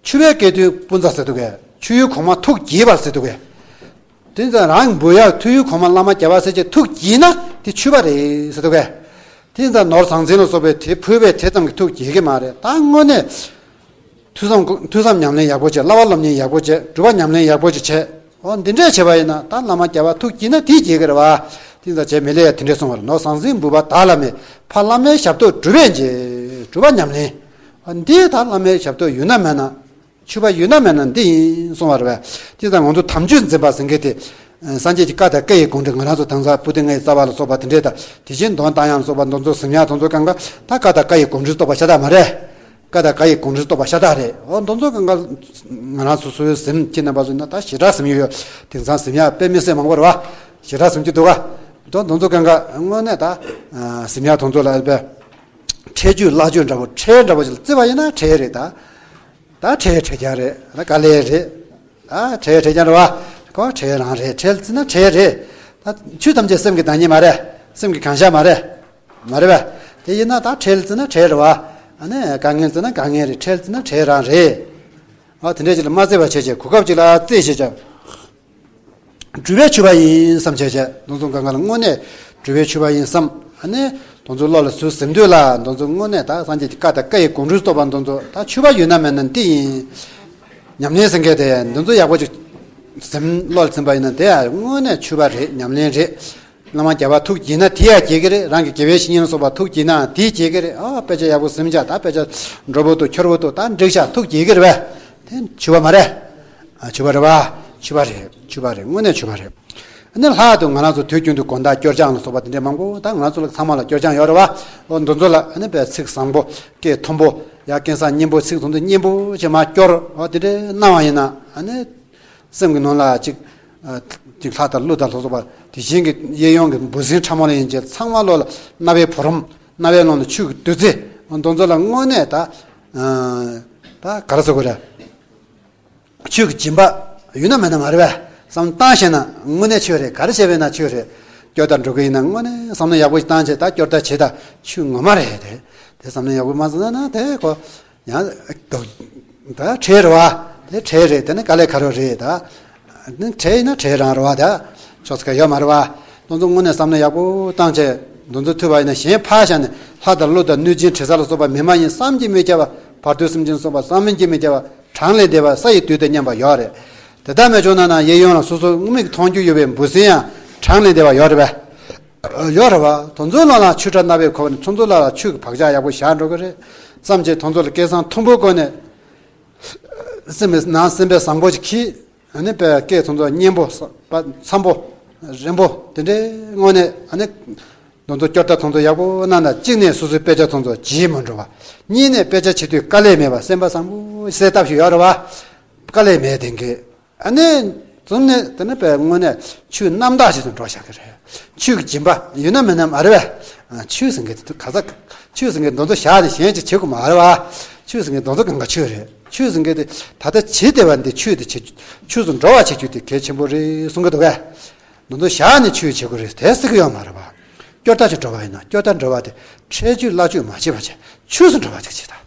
མཆོད་པས་བསྐལ་དོན་སྤུན་ཟ་ཟེར་འདུག་གས། མཆོད་ཡུལ་གོང་མ་ཐུགས་དགྱེས་པར་ཟེར་འདུག་གས། དེ་ཙང་རང་འབུལ་ཡག་མཆོད་ཡུལ་གོང་མ་བླ་མ་རྒྱལ་བ་སྲས་བཅས་ཐུགས་དགྱེས་ན་དེ་མཆོད་པ་རེད་ཟེར་འདུག་གས། དེ་ཙང་ནོར་ཟང་ཟིང་ལ་སོགས་པའི་དེ་ཕུལ་བས་དེ་ཙམ་གྱིས་ཐུགས་དགྱེས་ཀྱི་མ་རེད། ད་དངོས་གནས་ཐོས་བསམ་ཐོས་བསམ་ཉམས་ལེན་ཡག་པོ་བྱས། བསླབ་པ་སློབ་གཉེར་ཡག་པོ་བྱས། སྒྲུབ་པ་ཉམས་ལེན་ཡག་པོ་ཅིག་བྱས། འོ་འདི་འདྲས་བྱས་པ་ཡིན་ན་ད་བླ་མ་རྒྱལ་བ་ཐུགས་དགྱེས་ན་དེ་དགྱེས་ཀྱི་རེད་བ། དེ་ཙང་རྗེ་མི་ལས་ཡང་དེ་འདྲས་གསུངས་པ་རེད། ནོར་ཟང་ཟིང་འབུལ་བ་དག་ལ་མེད། ཕ་བླ་མའི་ཞབས་ཏོག་སྒྲུབ་པས་འཇིག། སྒྲུབ་པ་ཉམས་ལེན། འདི་ད་བླ་མའི་ཞབས་ཏོག་ཡོད་ན་མེད་ན། མཆོད་པ་ཡོད་ན་མེད་ན་འདི་ཡིན་གསུང་བ་རེད་པས། དེ་ཙང་ང་ཚོ་དམ་ཆོས་འཛིན་པ་ཟེར་མཁན་དེ། སངས་རྒྱས་ཀྱི་བཀའ་དང་བཀའ་ཡི་དགོངས་འགྲེལ། ང་རང་ཚོ་དེང་སང་པུ་ཏི་ལྔའི་རྩ་བ་ལ་སོགས་པ་དེ་འདྲས་དང་། དེ་བཞིན་འདོན་རྟ་དབྱངས་ལ་སོགས་པ་འདི་ཚོ་གཟིམ་ཡག་དེ་ཚོ་གང་ག་ད་བཀའ་དང་བཀའ་ཡི་དགོངས་འགྲེལ་རྟོགས་པ་ཤ་སྟག་མ་རེད། བཀའ་དང་བཀའ་ཡི་དགོངས་འགྲེལ་རྟོགས་པ་ཤ་སྟག་རེད། འོ་འདི་ཚོ་གང་ག་ང་རང་ཚོ་སུ་ཡོད་གཟིམ་ཁྱེད་རྣམ་པ་ཚོ་ཡིན་ན་ད་ཞེ་དྲག་གཟིམ་ཡོད་ཡོད། དེང་སང་གཟིམ་ཡག་དཔེ་མི་སྲིད་མང་པོ་རེད་བ། ཞེ་དྲག་གཟིམ་གྱི་འདུག་ག། འདི་འདི་ཚོ་གང་ག་དངོས་གནས་ད་གཟིམ་ཡག་དེ་ཚོ་ལ་ཨ་ཕྲད་སྤྱོད་བརླག་སྤྱོད་འདྲ་པོ། ཁྲལ་འདྲ་པོ་ཞིག་ལ་བརྩི་བ་ཡིན་ན་ཁྲལ་རེད་ད། ད་ཁྲལ་ཁྲལ་རྐྱང་རེད། ད་དཀའ་ལས་རེད། ད་ཁྲལ་ཁྲལ་རྐྱང་རེད་བ། ཁོ་ཁྲལ་རང་རེད། ཁྲལ་བརྩིས་ན་ཁྲལ་རེད། ད་ཆོས་ཐམས་ཅད་སེམས་ཀྱི་བདག་ཉིད་མ་རེད། སེམས་ཀྱི་གང་ཤར་མ་རེད། མ་རེད་པས། དེ་ཡིན་ན་ད་ཁྲལ་བརྩིས་ན་ཁྲལ་རེད་བ། ཨ་ནི་དཀའ་ངལ་བརྩིས་ན་དཀའ་ངལ་རེད། ཁྲལ་བརྩིས་ན་ཁྲལ་རང་རེད། ཨ་དེ་འདྲས་ཅིག་ལ་མ་བརྩི་བ་བྱས་བྱས། གོ་སྐབས་ཅིག་ལ་བརྩིས་བྱས་བྱས། སྒྲུབ་པས་ཆོད་པ་ཡིན་བསམ་བྱས་བྱས། འདི་ཚོ་གང་ག་ལ་དངོས་གནས་སྒྲུབ་པས་ཆོད་པ་ཡིན་བསམ། ཨ་ནི་འདི་ཚོ་བློ་ལ་ཚུར་ཟིན་དུས་ལ་འདི་ཚོ་དངོས་གནས་ད་སངས་རྒྱས་ཀྱི་བཀའ་དང་བཀའ་ཡི་དགོངས་འགྲེལ་རྟོགས་པ་འདི་ཚོ་ད་ཆོད་པ་ཡོད་ན་མེད་ན་འདི་ཡིན། ཉམས་ལེན་ཟེར་མཁན་དེ་འདི་ཚོ་ཡག་པོ་ཅིག་ཟིན་བློ་ལ་ཟིན་པ་ཡིན་ན་དེ་ཡང་དངོས་གནས་ཆོད་པ་རེད། ཉམས་ལེན་རེད། བླ་མ་རྒྱལ་བ་ཐུགས་དགྱེས་ན་དེ་ཡང་དགྱེས་ཀྱི་རེད། རང་གི་དགེ་བའི་བཤེས་གཉེན་ལ་སོགས་པ་ཐུགས་དགྱེས་ན་དེ་དགྱེས་ཀྱི་རེད། ཨ་དཔེ་ཆ་ཡག་པོ་ཟིན་བྱས། ད་དཔེ་ཆ་འགྲོ་བོ་འདུག་འཁྱོར་བོ་འདུག་ད་འགྲིག་བྱས་ཐུགས་དགྱེས་ཀྱི་རེད་པས། དེ་ཆོད་པ་མ་རེད། ཨ་ཆོད་པ་རེད་པ། ཆོད་པ་རེད། ཆོད་པ་རེད། དངོས་གནས་ཆོད་པ་རེད། ཨ་ནི་ལྷག་ཏུ་ང་རང་ཚོ་དུས་རྒྱུན་དུ་དགོང་དག་སྐྱོར་སྦྱང་ལ་སོགས་པ་དེ་འདྲས་མང་པོ་ད་ང་རང་ཚོ་ལ་ཚང་མ་ལ་སྐྱོར་སྦྱང་ཡོད་རེད་པ། འོ་འདི་ཚོ་ལ་ཨ་ནི་དཔེ་ཚིག་བཟང་པོ་སྐད་མཐོན་པོ་ཡ་སྐད་གསང་སྙན་པོ་ཚིག་དེ་ཚོ་སྙན་པོ་བྱས་མར་སྐྱོར། འོ་དེ་འདྲས་གནང་བ་ཡིན་ན་ཨ་ནི་སེམས་ཀྱི་ནང་ལ་ཅིག་ཨ་ཅིག་ལྷ་དང་ཀླུ་དང་ལ་སོགས་པ་དེ་བཞིན་གྱི་གཡས་གཡོན་གྱི་འབུ་སྲིན་ཕྲ་མོ་ལ་ཡིན་གྱི་ཚང་མ་བློ་ལ་རྣ་བའི་བུ་རམ། རྣ་བའི་ཀློང་དུ་ཆོས་ཀྱི་བདུད་རྩི། འོ་འདི་ཚོ་ལ་དངོས་གནས་ད་ཨ་ད་ག་རེ་ཟེར་དགོས་རེད། ཆོས་ཀྱི་སྦྱིན་པ་ཡོད་ན་མེད་ན་མ་རེད་པས། བསམ་བཏང་ཤེས་ན་དངོས་གནས་ཆོས་རེད། ག་རེ་བྱས་པས་ན་ཆོས་རེད། སྐྱོར་དང་འགྲོ་གི་ཡིན་ན་དངོས་གནས་བསམ་བློ་ཡག་པོ་ཞིག་བཏང་བྱས་ད་སྐྱོར་དང་བྱེད་དང་ཆོས་ངོ་མ་རེད་དེ། དེ་བསམ་བློ་ཡག་པོ་མ་བཏང་ན་དེ་ཁོ་ཡང་ད་ཁྲེལ་རེད་པ། དེ་ཁྲེལ་རེད། དེ་ནི་དཀའ་ལས་ཁག་པོ་རེད་ད། ཁྲེལ་ཡིན་ན་ཁྲེལ་རང་རེད་པ། ད་ཕྱོགས་སུ་ཁ་ཡོད་མ་རེད་པ། དེ་ཚོ་དངོས་གནས་བསམ་བློ་ཡག་པོ་བཏང་བྱས་དེ་ཚོ་ཐུབ་པ་ཡིན་ན་གཞན་ཕར་བཞག་ནས་ལྷ་དང་ཀླུ་དང་གནོད་སྦྱིན་དྲི་ཟ་ལ་སོགས་པ་མི་མ་ཡིན་བསམ་གྱིས་མི་ཁྱབ་པ། བར་དོའི་སེམས་ཅན་སོགས་པ་བསམ་གྱིས་མི་ཁྱབ་པ། གྲངས་ལས་འདས་པ་ས་ཡི་རྡུལ་དང་མཉམ་པ་ཡོད་རེད། དེ་ལྟར་མེད་བྱུང་ན་ན་གཡས་གཡོན་ལ་སོ་སོ་མིག་མཐོང་རྒྱུ་ཡོད་པའི་འབུ་སྲིན་ཡང་གྲངས་ལས་འདས་པ་ཡོད་རེད་པས། ཡོད་རེད་པ། དེ་ཚོའི་ནང་ལ་ཆོས་གྲྭ་རྣ་བས་གོ་བ་ནས་ཁོ་ཚོ་ལ་ལ་ཆོས་ཀྱི་བག་ཆགས་ཡག་པོ་བཞག་འགྲོ་གི་རེད་བསམ་བྱས་དེ་ཚོ་ལ་སྐད་གསང་མཐོན་པོའི་སྒོ་ནས་སེམས་པའི་ནང་སེམས་པའི་བཟང་པོ་ཞིག་གིས། ཨ་ནི་དཔེ་སྐད་དེ་ཚོ་སྙན་པོ་ས་པ་འཚམ་པོ་རན་པོ་དེ་འདྲའི་དངོས་གནས་ཨ་ནི་དེ་ཚོ་སྐྱོར་ཐབས་དེ་ཚོ་ཡག་པོ་གནང་ན་གཅིག་ནས་སོ་སོའི་དཔེ་ཆ་དེ་ཚོ་བརྗེད་མི་འགྲོ་བ། གཉིས་ནས་དཔེ་ཆ་བྱེད་དུས་དཀའ་ལས་མེད་པ། སེམས་པ་བཟང་པོ་གསལ་ཐབས་ཤིག་ཡོད་རེད་པ། དཀའ་ལས་མེད་དེ་གི། ཨ་ནི་གསུམ་ནས་དེ་ནི་དཔེ་དངོས་གནས་ཆོས་རྣམ་དག་ཞིག་ཏུ་འགྲོ་བཞག་གི་རེད། ཆོས་ཀྱི་སྦྱིན་པ་ཡོད་ན་མེད་ན་མ་རེད་པས། ཨ་ཆོས་ཟེར་མཁན་དེ་ག་ས་ཆོས་ཟེར་མཁན་དེ་ཚོ་བཞག་ནས་གཞན་ཅིག་བྱེད་དགོས་མ་རེད་པ། ཆོས་ཟེར་མཁན་དེ་ཚོ་གང་ག་ཆོས་རེད། ཆོས་ཟེར་མཁན་དེ་ད་ལྟ་བྱེད་བདེ་བ་འདི་ཆོས་དེ་བྱེད་ཆོས་སུ་འགྲོ་བ་བྱེད་རྒྱུ་དེ་གལ་ཆེན་པོ་རེད་གསུང་གི་འདུག་གས། འདི་ཚོ་བཞག་ནས་ཆོས་བྱེད་དགོས་རེད་དེ་ཟེར་གི་ཡོད་མ་རེད་པ། སྐྱོར་ཐབས་ཅིག་འགྲོ་བ་ཡིན་ན་སྐྱོར་ཐབས་འགྲོ་བ་དེ་ཁྲེལ་སྤྱོད་བརླག་སྤྱོད་མ་བྱེད་པ་བྱས་ཆོས་སུ་འགྲོ་བ་ཅིག་བྱེད་དང་།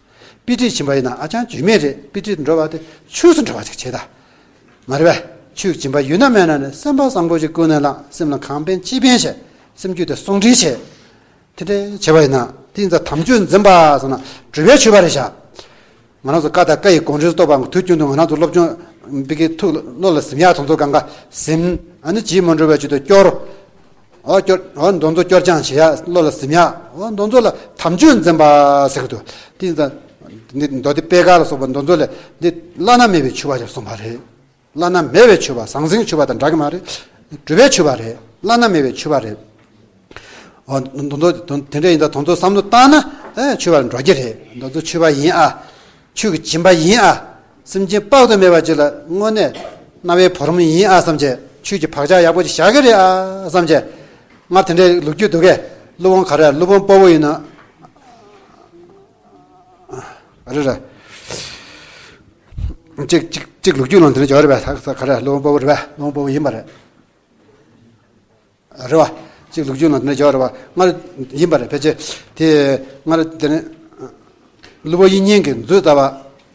དཔེ་ཁྲིད་ཕྱིན་པ་ཡིན་ན་ཨ་ཅང་བརྗོད་མེད་རེད། དཔེ་ཁྲིད་འགྲོ་བ་དེ་ཆོས་སུ་འགྲོ་བ་ཅིག་བྱེད་དང་། མ་རེད་པས། ཆོས་སྦྱིན་པ་ཡོད་ན་མེད་ན་ནི་སེམས་པ་བཟང་པོ་ཞིག་ཀུན་ནས་བསླངས། སེམས་ལ་གང་ཕན་ཅི་ཕན་བྱས། སེམས་རྒྱུད་དེ་ཟུང་འབྲེལ་བྱས། དེ་འདྲའི་བྱས་པ་ཡིན་ན་དེ་ཡིན་ཙང་དམ་ཆོས་འཛིན་པ་ཟེར་ན་སྒྲུབ་པའི་མཆོད་པ་རེད་བཞག། ང་རང་ཚོ་བཀའ་དང་བཀའ་ཡི་དགོངས་འགྲེལ་རྟོགས་པ་དུས་རྒྱུན་དུ་ང་རང་ཚོ་སློབ་སྦྱོང་འབི་གི་ཐུགས་བློ་ལ་ཟིན་ཡག་དེ་ཚོ་གང་ག་ཟིན། ཨ་ནི་བརྗེད་མ་འགྲོ་བའི་ཆེད་དུ་སྐྱོར། འོ་སྐྱོར་འོ་འདི་ཚོ་སྐྱོར་སྦྱང་བྱེད་ཡག་བློ་ལ་ཟིན་ཡག་འོ་འདི་ཚོ་ལ་དམ་ཆོས་འཛིན་པ་ཟེར་གི་འདུག། དེ་ཡིན་ཙང་འདི་མདོ་སྡེ་པད་དཀར་ལ་སོགས་པ་འདི་ཚོ་ལ་འདི་བླ་ན་མེད་པའི་མཆོད་པ་ཞིག་གསུངས་པ་རེད། བླ་ན་མེད་པའི་མཆོད་པ། ཟང་ཟིང་མཆོད་པ་དང་འདྲ་གི་མ་རེད། སྒྲུབ་པའི་མཆོད་པ་རེད། བླ་ན་མེད་པའི་མཆོད་པ་རེད། འོ་འདི་ཚོ་དེ་འདྲ་ཡིན་ཙང་དེ་ཚོ་བསམ་བློ་བཏང་ན་ཨེ་མཆོད་པར་འགྲོ་གི་རེད། འདི་ཚོ་མཆོད་པ་ཡིན་ཨ། ཆོས་ཀྱི་སྦྱིན་པ་ཡིན་ཨ། སེམས་ཅན་དཔག་ཏུ་མེད་པ་ཅིག་ལ་དངོས་གནས་རྣ་བའི་བུ་རམ་ཡིན་ཨ་བསམ་བྱས། ཆོས་ཀྱི་བག་ཆགས་ཡག་པོ་ཅིག་བཞག་གི་རེད་ཨ་བསམ་བྱས། ང་དེ་འདྲའི་ལོ་རྒྱུས་འདུག་གས། ཀླུ་དབང་ག་རེ་ཀླུ་དབང་དཔའ་བོ་ཡིན་ན། ཨ་རེ་རེ། གཅིག་གཅིག་གཅིག་ལོ་རྒྱུས་ནང་དེ་འདྲ་བྱས་རེད་པས། ད་ག་རེ་ཀླུ་དབང་དཔའ་བོ་རེད་པས། ཀླུ་དབང་དཔའ་བོ་ཡིན་པ་རེད། རེད་བ། གཅིག་ལོ་རྒྱུས་ནང་དེ་འདྲ་བྱས་རེད་པ། སྔར་ཡིན་པ་རེད་ཕལ་ཆེར། དེ་སྔར་དེ་ནས་ཀླུ་པོ་དབྱིག་གཉེན་གྱིས་མཛོད་ལྟ་བ།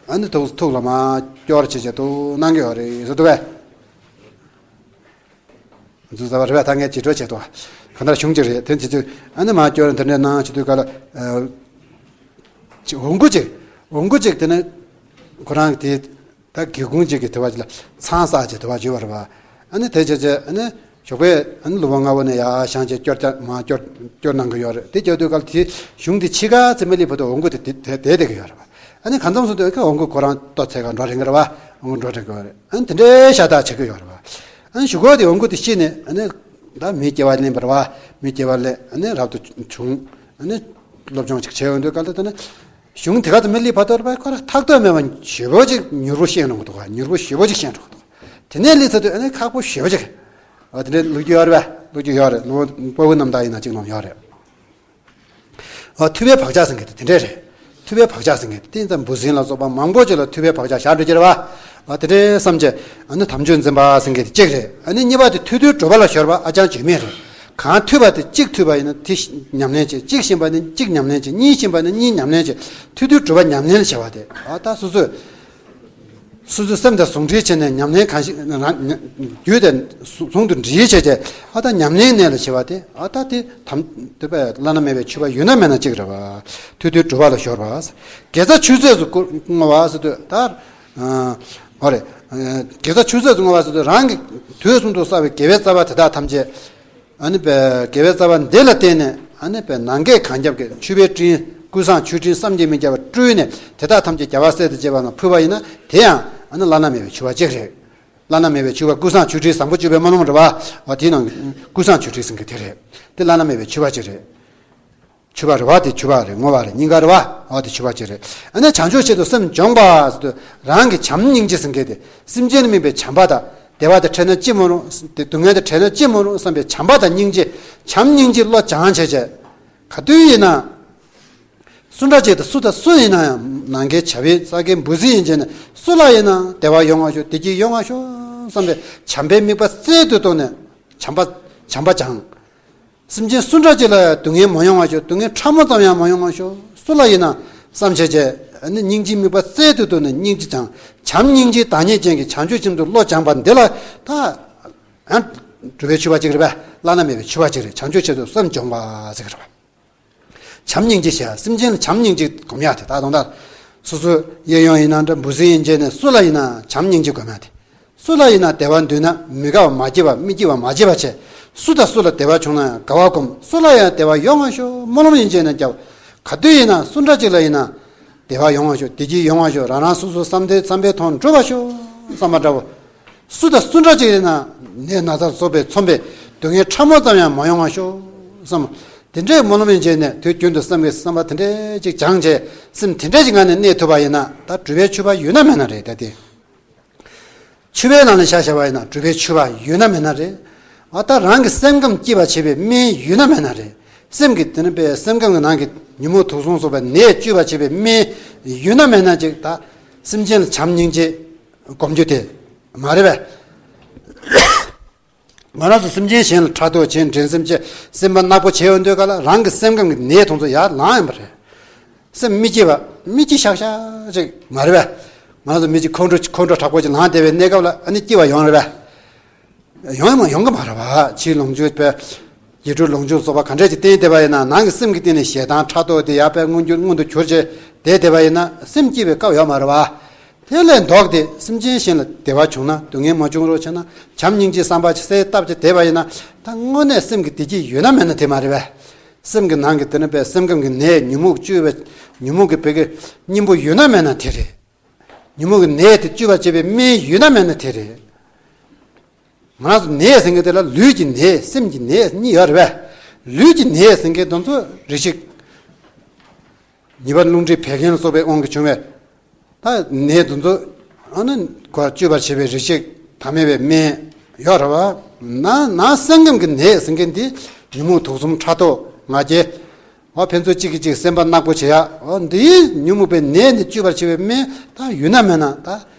ཨ་ནི་ཐུགས་ཐུགས་ལ་མར་སྐྱོར་བྱེད་བྱེད་དུ་གནང་གི་ཡོད་རེད་ཟེར་འདུག་བས། འཛུལ་ཟ་བ་རེད་བས། ད་ངས་ཇི་འཕྲོ་བྱེད་དོ། ག་འདྲ་གཞུང་ཅིག་རེད་དེ་བྱེད་ཅིག་ཨ་ནི་མར་སྐྱོར་དེ་འདྲ་གནང་བྱེད་དུས་ག་ལ། འོང་སྐུ་ཅིག་འོང་སྐུ་ཅིག་དེ་ནི་ཁོ་རང་དེ་ད་སྒེའུ་ཁུང་ཅིག་གི་དེ་བ་ཅིག་ལ་ཚང་ས་ཅིག་དེ་བ་བརྗོད་པ་རེད་བ། ཨ་ནི་དེ་བྱས་བྱས་ཨ་ནི་ཞོགས་པའི་ཨ་ནི་ལུང་པ་ལྔ་པོ་ནས་ཡར་བཞེངས་བྱས་སྐྱོར་རྒྱག་མར་སྐྱོར་སྐྱོར་གནང་གི་ཡོད་རེད། དེ་བྱེད་དུས་ག་ལ་དེ་གཞུང་དེ་ཕྱི་ཁ་ཙམ་མ་སླེབས་བར་དུ་འོང་སྐུ་དེ་དེ་དེ་བསྡད་བསྡད་ཀྱི་ཡོད་རེད་བ། ཨ་ནི་གང་འཚམ་སོང་དུས་ཁ་འོང་སྐུ་ཁོ་རང་ལྟོ་འཚོལ་ག་འགྲོ་རན་གི་རེད་བ། འོང་སྐུ་འགྲོ་རན་གི་ཡོད་རེད། ཨ་ནི་དེ་འདྲའི་ཤ་སྟག་བྱེད་ཀྱི་ཡོད་རེད་བ། ཨ་ནི་གཞུག་གུ་དེ་འོང་སྐུ་དེ་ཤི་ནས་ཨ་ནི་ད་མི་སྐྱེ་བ་ལེན་པ་རེད་བ། མི་སྐྱེ་བ་ལེན་ཨ་ནི་རབ་ཏུ་བྱུང་ཨ་ནི་སློབ་སྦྱོང་ཅིག་བྱས་ཡོང་དུས་ག་ལ་དེ་ནི་གཞུང་དེ་ག་ཙམ་མ་སླེབས་བར་དུ་རེད་བ། ཁོ་རང་ཐག་གཏོད་མེད་པ་ཞེ་པོ་ཅིག་མྱུར་པོ་ཤེས་འགྲོ་གི་འདུག་བ། མྱུར་པོ་ཞེ་པོ་ཅིག་ཤེས་འགྲོ་གི་འདུག་དེ་ནས་སླེབས་ཚར་དུས་ཨ་ནི་ཁག་པོ་ཞེ་པོ་ཅིག་ཨ་དེ་འདྲའི་ལོ་རྒྱུས་ཡོད་རེད་བས། ལོ་རྒྱུས་ཡོད་རེད། ལོ་དཔའ་བོའི་རྣམ་ཐར་ཡིན་ན་གཅིག་ལོངས་ཡོད་རེད། ཨ་ཐུབ་པའི་བག་ཆགས་ཟེར་མཁན་དེ་དེ་འདྲས་རེད། ཐུབ་པའི་བག་ཆགས་ཟེར་མཁན་དེ་ཙམ་འབུ་སྲིན་ལ་སོགས་པ་མང་པོ་ཅིག་ལ་ཐུབ་པའི་བག་ཆགས་བཞག་འགྲོ་གི་རེད་བ། ཨ་དེ་འདྲས་བསམ་བྱས་ཨ་ནི་དམ་ཆོས་འཛིན་པ་ཟེར་མཁན་དེ་གཅིག་རེད། ཨ་ནི་གཉིས་པ་དེ་ཐོས་དུས་གྲུབ་པ་ལ་སྦྱོར་བ་ཨ་ཅང་བྱེད་མེད་རེད། གང་ཐོས་པ་དེ་གཅིག་ཐོས་པ་ཡིན་ན་དེ་ཉམས་ལེན་བྱེད། གཅིག་ཤེས་པ་ནི་གཅིག་ཉམས་ལེན་བྱེད། གཉིས་ཤེས་པ་ནི་གཉིས་ཉམས་ལེན་བྱེད། ཐོས་དུས་གྲུབ་པ་ཉམས་ལེན་བྱེད་པ་དེ་ཨ་ད་སོ་སོས། སོ་སོའི་སེམས་དང་ཟུང་འབྲེལ་བྱས་ནས་ཉམས་ལེན་གང་ཞིག་རང་རྒྱུད་དེ་ཟུང་དུ་འབྲེལ་བྱས་བྱས་ཨ་ད་ཉམས་ལེན་གནད་ལ་བྱེད་པ་དེ་ཨ་ད་དེ་དམ་དེ་པས་བླ་ན་མེད་པའི་ཆོས་པ་ཡོད་ན་མེད་ན་གཅིག་རེད་བ། ཐོས་དུས་གྲུབ་པ་ལ་སྦྱོར་བ། དགེ་རྩ་ཆུད་ཟོས་སུ་བསྔོ་བ་ཟེར་དུས་ད་ཨོ་རེད། དགེ་རྩ་ཆུད་ཟོས་སུ་བསྔོ་བ་ཟེར་དུས་རང་གི་དུས་གསུམ་དུ་བསགས་པའི་དགེ་བའི་རྩ་བ་དེ་དག་ཐམས་ཅད། ཨ་ནི་པའི་དགེ་བའི་རྩ་བ་འདི་ལ་བརྟེན་ནས་ཨ་ནི་པའི་ནམ་མཁའི་གངས་རྒྱབ་ཀྱི་མཆོད་པའི་སྤྲིན་ཀུན་བཟང་མཆོད་སྤྲིན་བསམ་གྱིས་མི་ཁྱབ་པ་སྤྲུལ་ནས་དེ་དག་ཐམས་ཅད་རྒྱལ་བ་སྲས་དང་བཅས་པ་རྣམས་ཕུལ་བ་ཡིན་ན་དེ་ཡང་ཨ་ནི་བླ་ན་མེད་པའི་མཆོད་པ་གཅིག་རེད། བླ་ན་མེད་པའི་མཆོད་པ་ཀུན་བཟང་མཆོད་སྤྲིན་བཟང་པོ་སྤྱོད་པའི་སྨོན་ལམ་རེད་བ། འོ་དེའི་ནང་ཀུན་བཟང་མཆོད་སྤྲིན་ཟེར་མཁན་དེ་རེད། དེ་བླ་ན་མེད་པའི་མཆོད་པ་གཅིག་རེད། མཆོད་པ་རེད་བ། དེ་མཆོད་པ་རེད། བསྔོ་བ་རེད། སྙིང་ག་རེད་བ། འོ་དེ་མཆོད་པ་གཅིག་རེད། ཨ་ནི་བྱང་ཆུབ་ཆེད་དུ་སེམས་སྦྱོང་བ་ཟེར་དུས་རང་གི་བྱམས་སྙིང་རྗེ་ཟེར་མཁན་དེ་སེམས་ཅན་ལ་དམིགས་པའི་བྱམས་པ་དང་བདེ་བ་དེ་འཕྲད་ན་ཅི་མ་རུང་། སྡུག་བསྔལ་དེ་འཕྲད་ན་ཅི་མ་རུང་བསམ་པའི་བྱམས་པ་དང་སྙིང་རྗེ། བྱམས་སྙིང་རྗེ་བློ་སྦྱང་བྱས་བྱས། ག་དུས་ཡིན་ན། སུ་འདྲ་ཅིག་དང་སུ་དང་སུ་ཡིན་ན་ཡང་ནམ་མཁའི་བྱ་བའི་ས་གའི་འབུ་སྲིན་ཡིན་བྱས་ནས་སུ་ལ་ཡིན་ན་བདེ་བ་ཡོང་བ་ཤོག་བདེ་སྐྱིད་ཡོང་བ་ཤོག་བསམ་པའི་བྱམས་པའི་དམིགས་པ་རྩལ་དུ་བཏོན་ནས་བྱམས་པ་བྱམས་པ་སྦྱང་། སེམས་ཅན་སུ་འདྲ་ཅིག་ལ་སྡུག་བསྔལ་མ་ཡོང་བ་ཤོག་སྡུག་བསྔལ་ཕྲ་མོ་ཙམ་ཡང་མ་ཡོང་བ་ཤོག་སུ་ལ་ཡིན་ན་བསམ་བྱས་བྱས་ཨ་ནི་སྙིང་རྗེའི་དམིགས་པ་རྩལ་དུ་བཏོན་ནས་སྙིང་རྗེ་སྦྱང་། བྱམས་སྙིང་རྗེའི་བདག་ཉིད་ཅན་གྱི་བྱང་ཆུབ་ཆེད་དུ་བློ་སྦྱངས་པ་འདི་ལ་ད་ཡང་སྒྲུབ་པའི་མཆོད་པ་གཅིག་རེད་པས། བླ་ན་མེད་པའི་མཆོད་པ་གཅིག་རེད། བྱང་ཆུབ་ཆེད་དུ་སེམས་སྦྱོང་བ་ཟེར་གྱི་རེད་པ། བྱམས་སྙིང་རྗེ་ཞེས་སེམས་ཅན་ལ་བྱམས་སྙིང་རྗེ་སྒོམ་ཡག་དེ་ད་དུང་ད་སོ་སོའི་གཡས་གཡོན་ཡིན་ན་འདྲ་འབུ་སྲིན་ཡིན་བྱས་ནས་སུ་ལ་ཡིན་ན་བྱམས་སྙིང་རྗེ་སྒོམ་ཡག་དེ། སུ་ལ་ཡིན་ན་བདེ་བ་འདོད་ན་མི་དགའ་བ་མ་སྐྱེས་པ་མི་སྐྱིད་པ་མ་བྱེད་པ་བྱས། སུ་དང་སུ་ལ་བདེ་བ་བྱུང་ན་ཡང་དགའ་བ་སྒོམ། སུ་ལ་ཡང་བདེ་བ་ཡོང་བ་ཤོག་སྨོན་ལམ་ཡིན་བྱས་ན་རྒྱབ། ག་དུས་ཡིན་ན་སུ་འདྲ་ཅིག་ལ་ཡིན་ན་བདེ་བ་ཡོང་བ་ཤོག་བདེ་སྐྱིད་ཡོང་བ་ཤོག་རང་རང་སོ་སོའི་བསམ་དོན་བསམ་པའི་དོན་འགྲུབ་པ་ཤོག་བསམ་པ་འདྲ་བོ། སུ་དང་སུ་འདྲ་ཅིག་ཡིན་ན་ནད་ན་ཚར་སོགས་པའི་མཚོན་པའི་སྡུག་བསྔལ་ཕྲ་མོ་ཙམ་ཡང་མ་ཡོང་བ་ཤོག་བསམ། དེ་འདྲའི་སྨོན་ལམ་ཡིན་བྱས་ནས་དུས་རྒྱུན་དུ་བསམ་གྱི་བསམ་པ་དེ་འདྲའི་ཅིག་སྦྱངས་བྱས་སེམས་དེ་འདྲའི་ཅིག་ངང་ནས་གནས་ཐུབ་པ་ཡིན་ན་ད་སྒྲུབ་པའི་མཆོད་པ་ཡོད་ན་མེད་ན་རེད་ད་དེ། མཆོད་པའི་ནང་ལ་ཆ་བཞག་པ་ཡིན་ན་སྒྲུབ་པའི་མཆོད་པ་ཡོད་ན་མེད་ན་རེད། ཨ་ད་རང་གི་སེམས་ཁམས་སྐྱིད་པ་བྱེད་པའི་སྨན་ཡོད་ན་མེད་ན་རེད། སེམས་ཀྱི་དེ་ནི་པའི་སེམས་ཁམས་ཀྱི་ནང་གི་ཉོན་མོངས་དུག་གསུམ་སོགས་པའི་ནད་བཅོས་པ་བྱེད་པའི་སྨན་ཡོད་ན་མེད་ན་ཅིག་ད་སེམས་ཅན་ལ་བྱམས་སྙིང་རྗེ་སྒོམ་རྒྱུ་དེ་མ་རེད་པས། ང་རང་ཚོ་སེམས་ཅན་གཞན་ལ་ཕྲག་དོག་བྱེད་འགྲན་སེམས་བྱེད་སེམས་པ་ནག་པོ་བྱེད་ཡོང་དུས་ག་ལ་རང་གི་སེམས་ཁམས་ཀྱི་ནད་དེ་ཚོ་ཡར་ལངས་ཡོང་པ་རེད། སེམས་མི་སྐྱིད་པ་མི་སྐྱིད་ཤག་ཤག་ཅིག་མ་རེད་པས། ང་ཚོ་མི་སྐྱིད་ཁོང་ཁྲོ་ཁོང་ཁྲོ་དྲག་པོ་ཅིག་ལངས་བསྡད་པའི་གནས་སྐབས་ལ་ཨ་ནི་སྐྱིད་པ་ཡོང་རེད་པས། ཡོང་ཡང་མ་ཡོང་གི་མ་རེད་པ། ཕྱིའི་ལོངས་སྤྱོད་པས་ཡིད་སྤྲུལ་ལོངས་སྤྱོད་སོགས་པ་ག་འདྲས་ཅིག་བསྟན་བསྡད་པ་ཡིན་ན་ནང་གི་སེམས་ཀྱི་སྟེང་ནས་ཞེ་སྡང་ཕྲག་དོག་དེ་ཡར་པས་མངོན་གྱུར་མངོན་དུ་གྱུར་བྱས་བསྡད་བསྡད་པ་ཡིན་ན་སེམས་སྐྱིད་པའི་སྐབས་ཡོད་མ་རེད་པ། དེ་ལས་ལྡོག་སྟེ་སེམས་ཅན་གཞན་ལ་བདེ་བ་བྱུང་ན་སྡུག་བསྔལ་མ་བྱུང་རོགས་བྱས་ན་བྱམས་སྙིང་རྗེའི་བསམ་པ་གསལ་བཏབ་ཅིག་བསྡད་པ་ཡིན་ན་ད་དངོས་གནས་སེམས་ཀྱི་བདེ་སྐྱིད་ཡོད་ན་མེད་ན་དེ་མ་རེད་པས། སེམས་ཀྱི་ནང་གི་དེ་ནི་པའི་སེམས་ཁམས་ཀྱི་ནད་ཉོན་མོངས་བཅོས་པའི་ཉོན་མོངས་ཀྱི་བད་ཀའི་སྙིང་པོ་ཡོད་ན་མེད་ན་དེ་རེད། ཉོན་མོངས་ཀྱི་ནད་དེ་བཅོས་པར་བྱེད་པའི་སྨན་ཡོད་ན་མེད་ན་དེ་རེད། ང་རང་ཚོ་ནད་ཟེར་མཁན་དེ་ལ་ལུས་ཀྱི་ནད་སེམས་ཀྱི་ནད་གཉིས་ཡོད་རེད་པས། ལུས་ཀྱི་ནད་ཟེར་མཁན་དེ་ཚོ་རེ་ཞིག་ཉེས་པ་རླུང་མཁྲིས་བད་ཀན་ལ་སོགས་པའི་དབང་གིས་བྱུང་བའི་ད་ནད་དེ་ཚོ་ཨ་ནི་གོ་བཅོས་པར་བྱེད་པའི་རེ་ཞིག་ཐ་མལ་པའི་སྨན་ཡོད་རེད་པ། ན་ན་སེམས་ཁམས་ཀྱི་ནད་ཟེར་མཁན་དེ་ཉོན་མོངས་དུག་གསུམ་ཕྲག་དོག་ང་རྒྱལ། འོ་ཕན་ཚུན་གཅིག་གིས་གཅིག་སེམས་པ་ནག་པོ་བྱེད་ཡ། འོ་འདིའི་ཉོན་མོངས་པའི་ནད་འདི་བཅོས་པར་བྱེད་པའི་སྨན་ད་ཡོད་ན་མེད་ན་ད་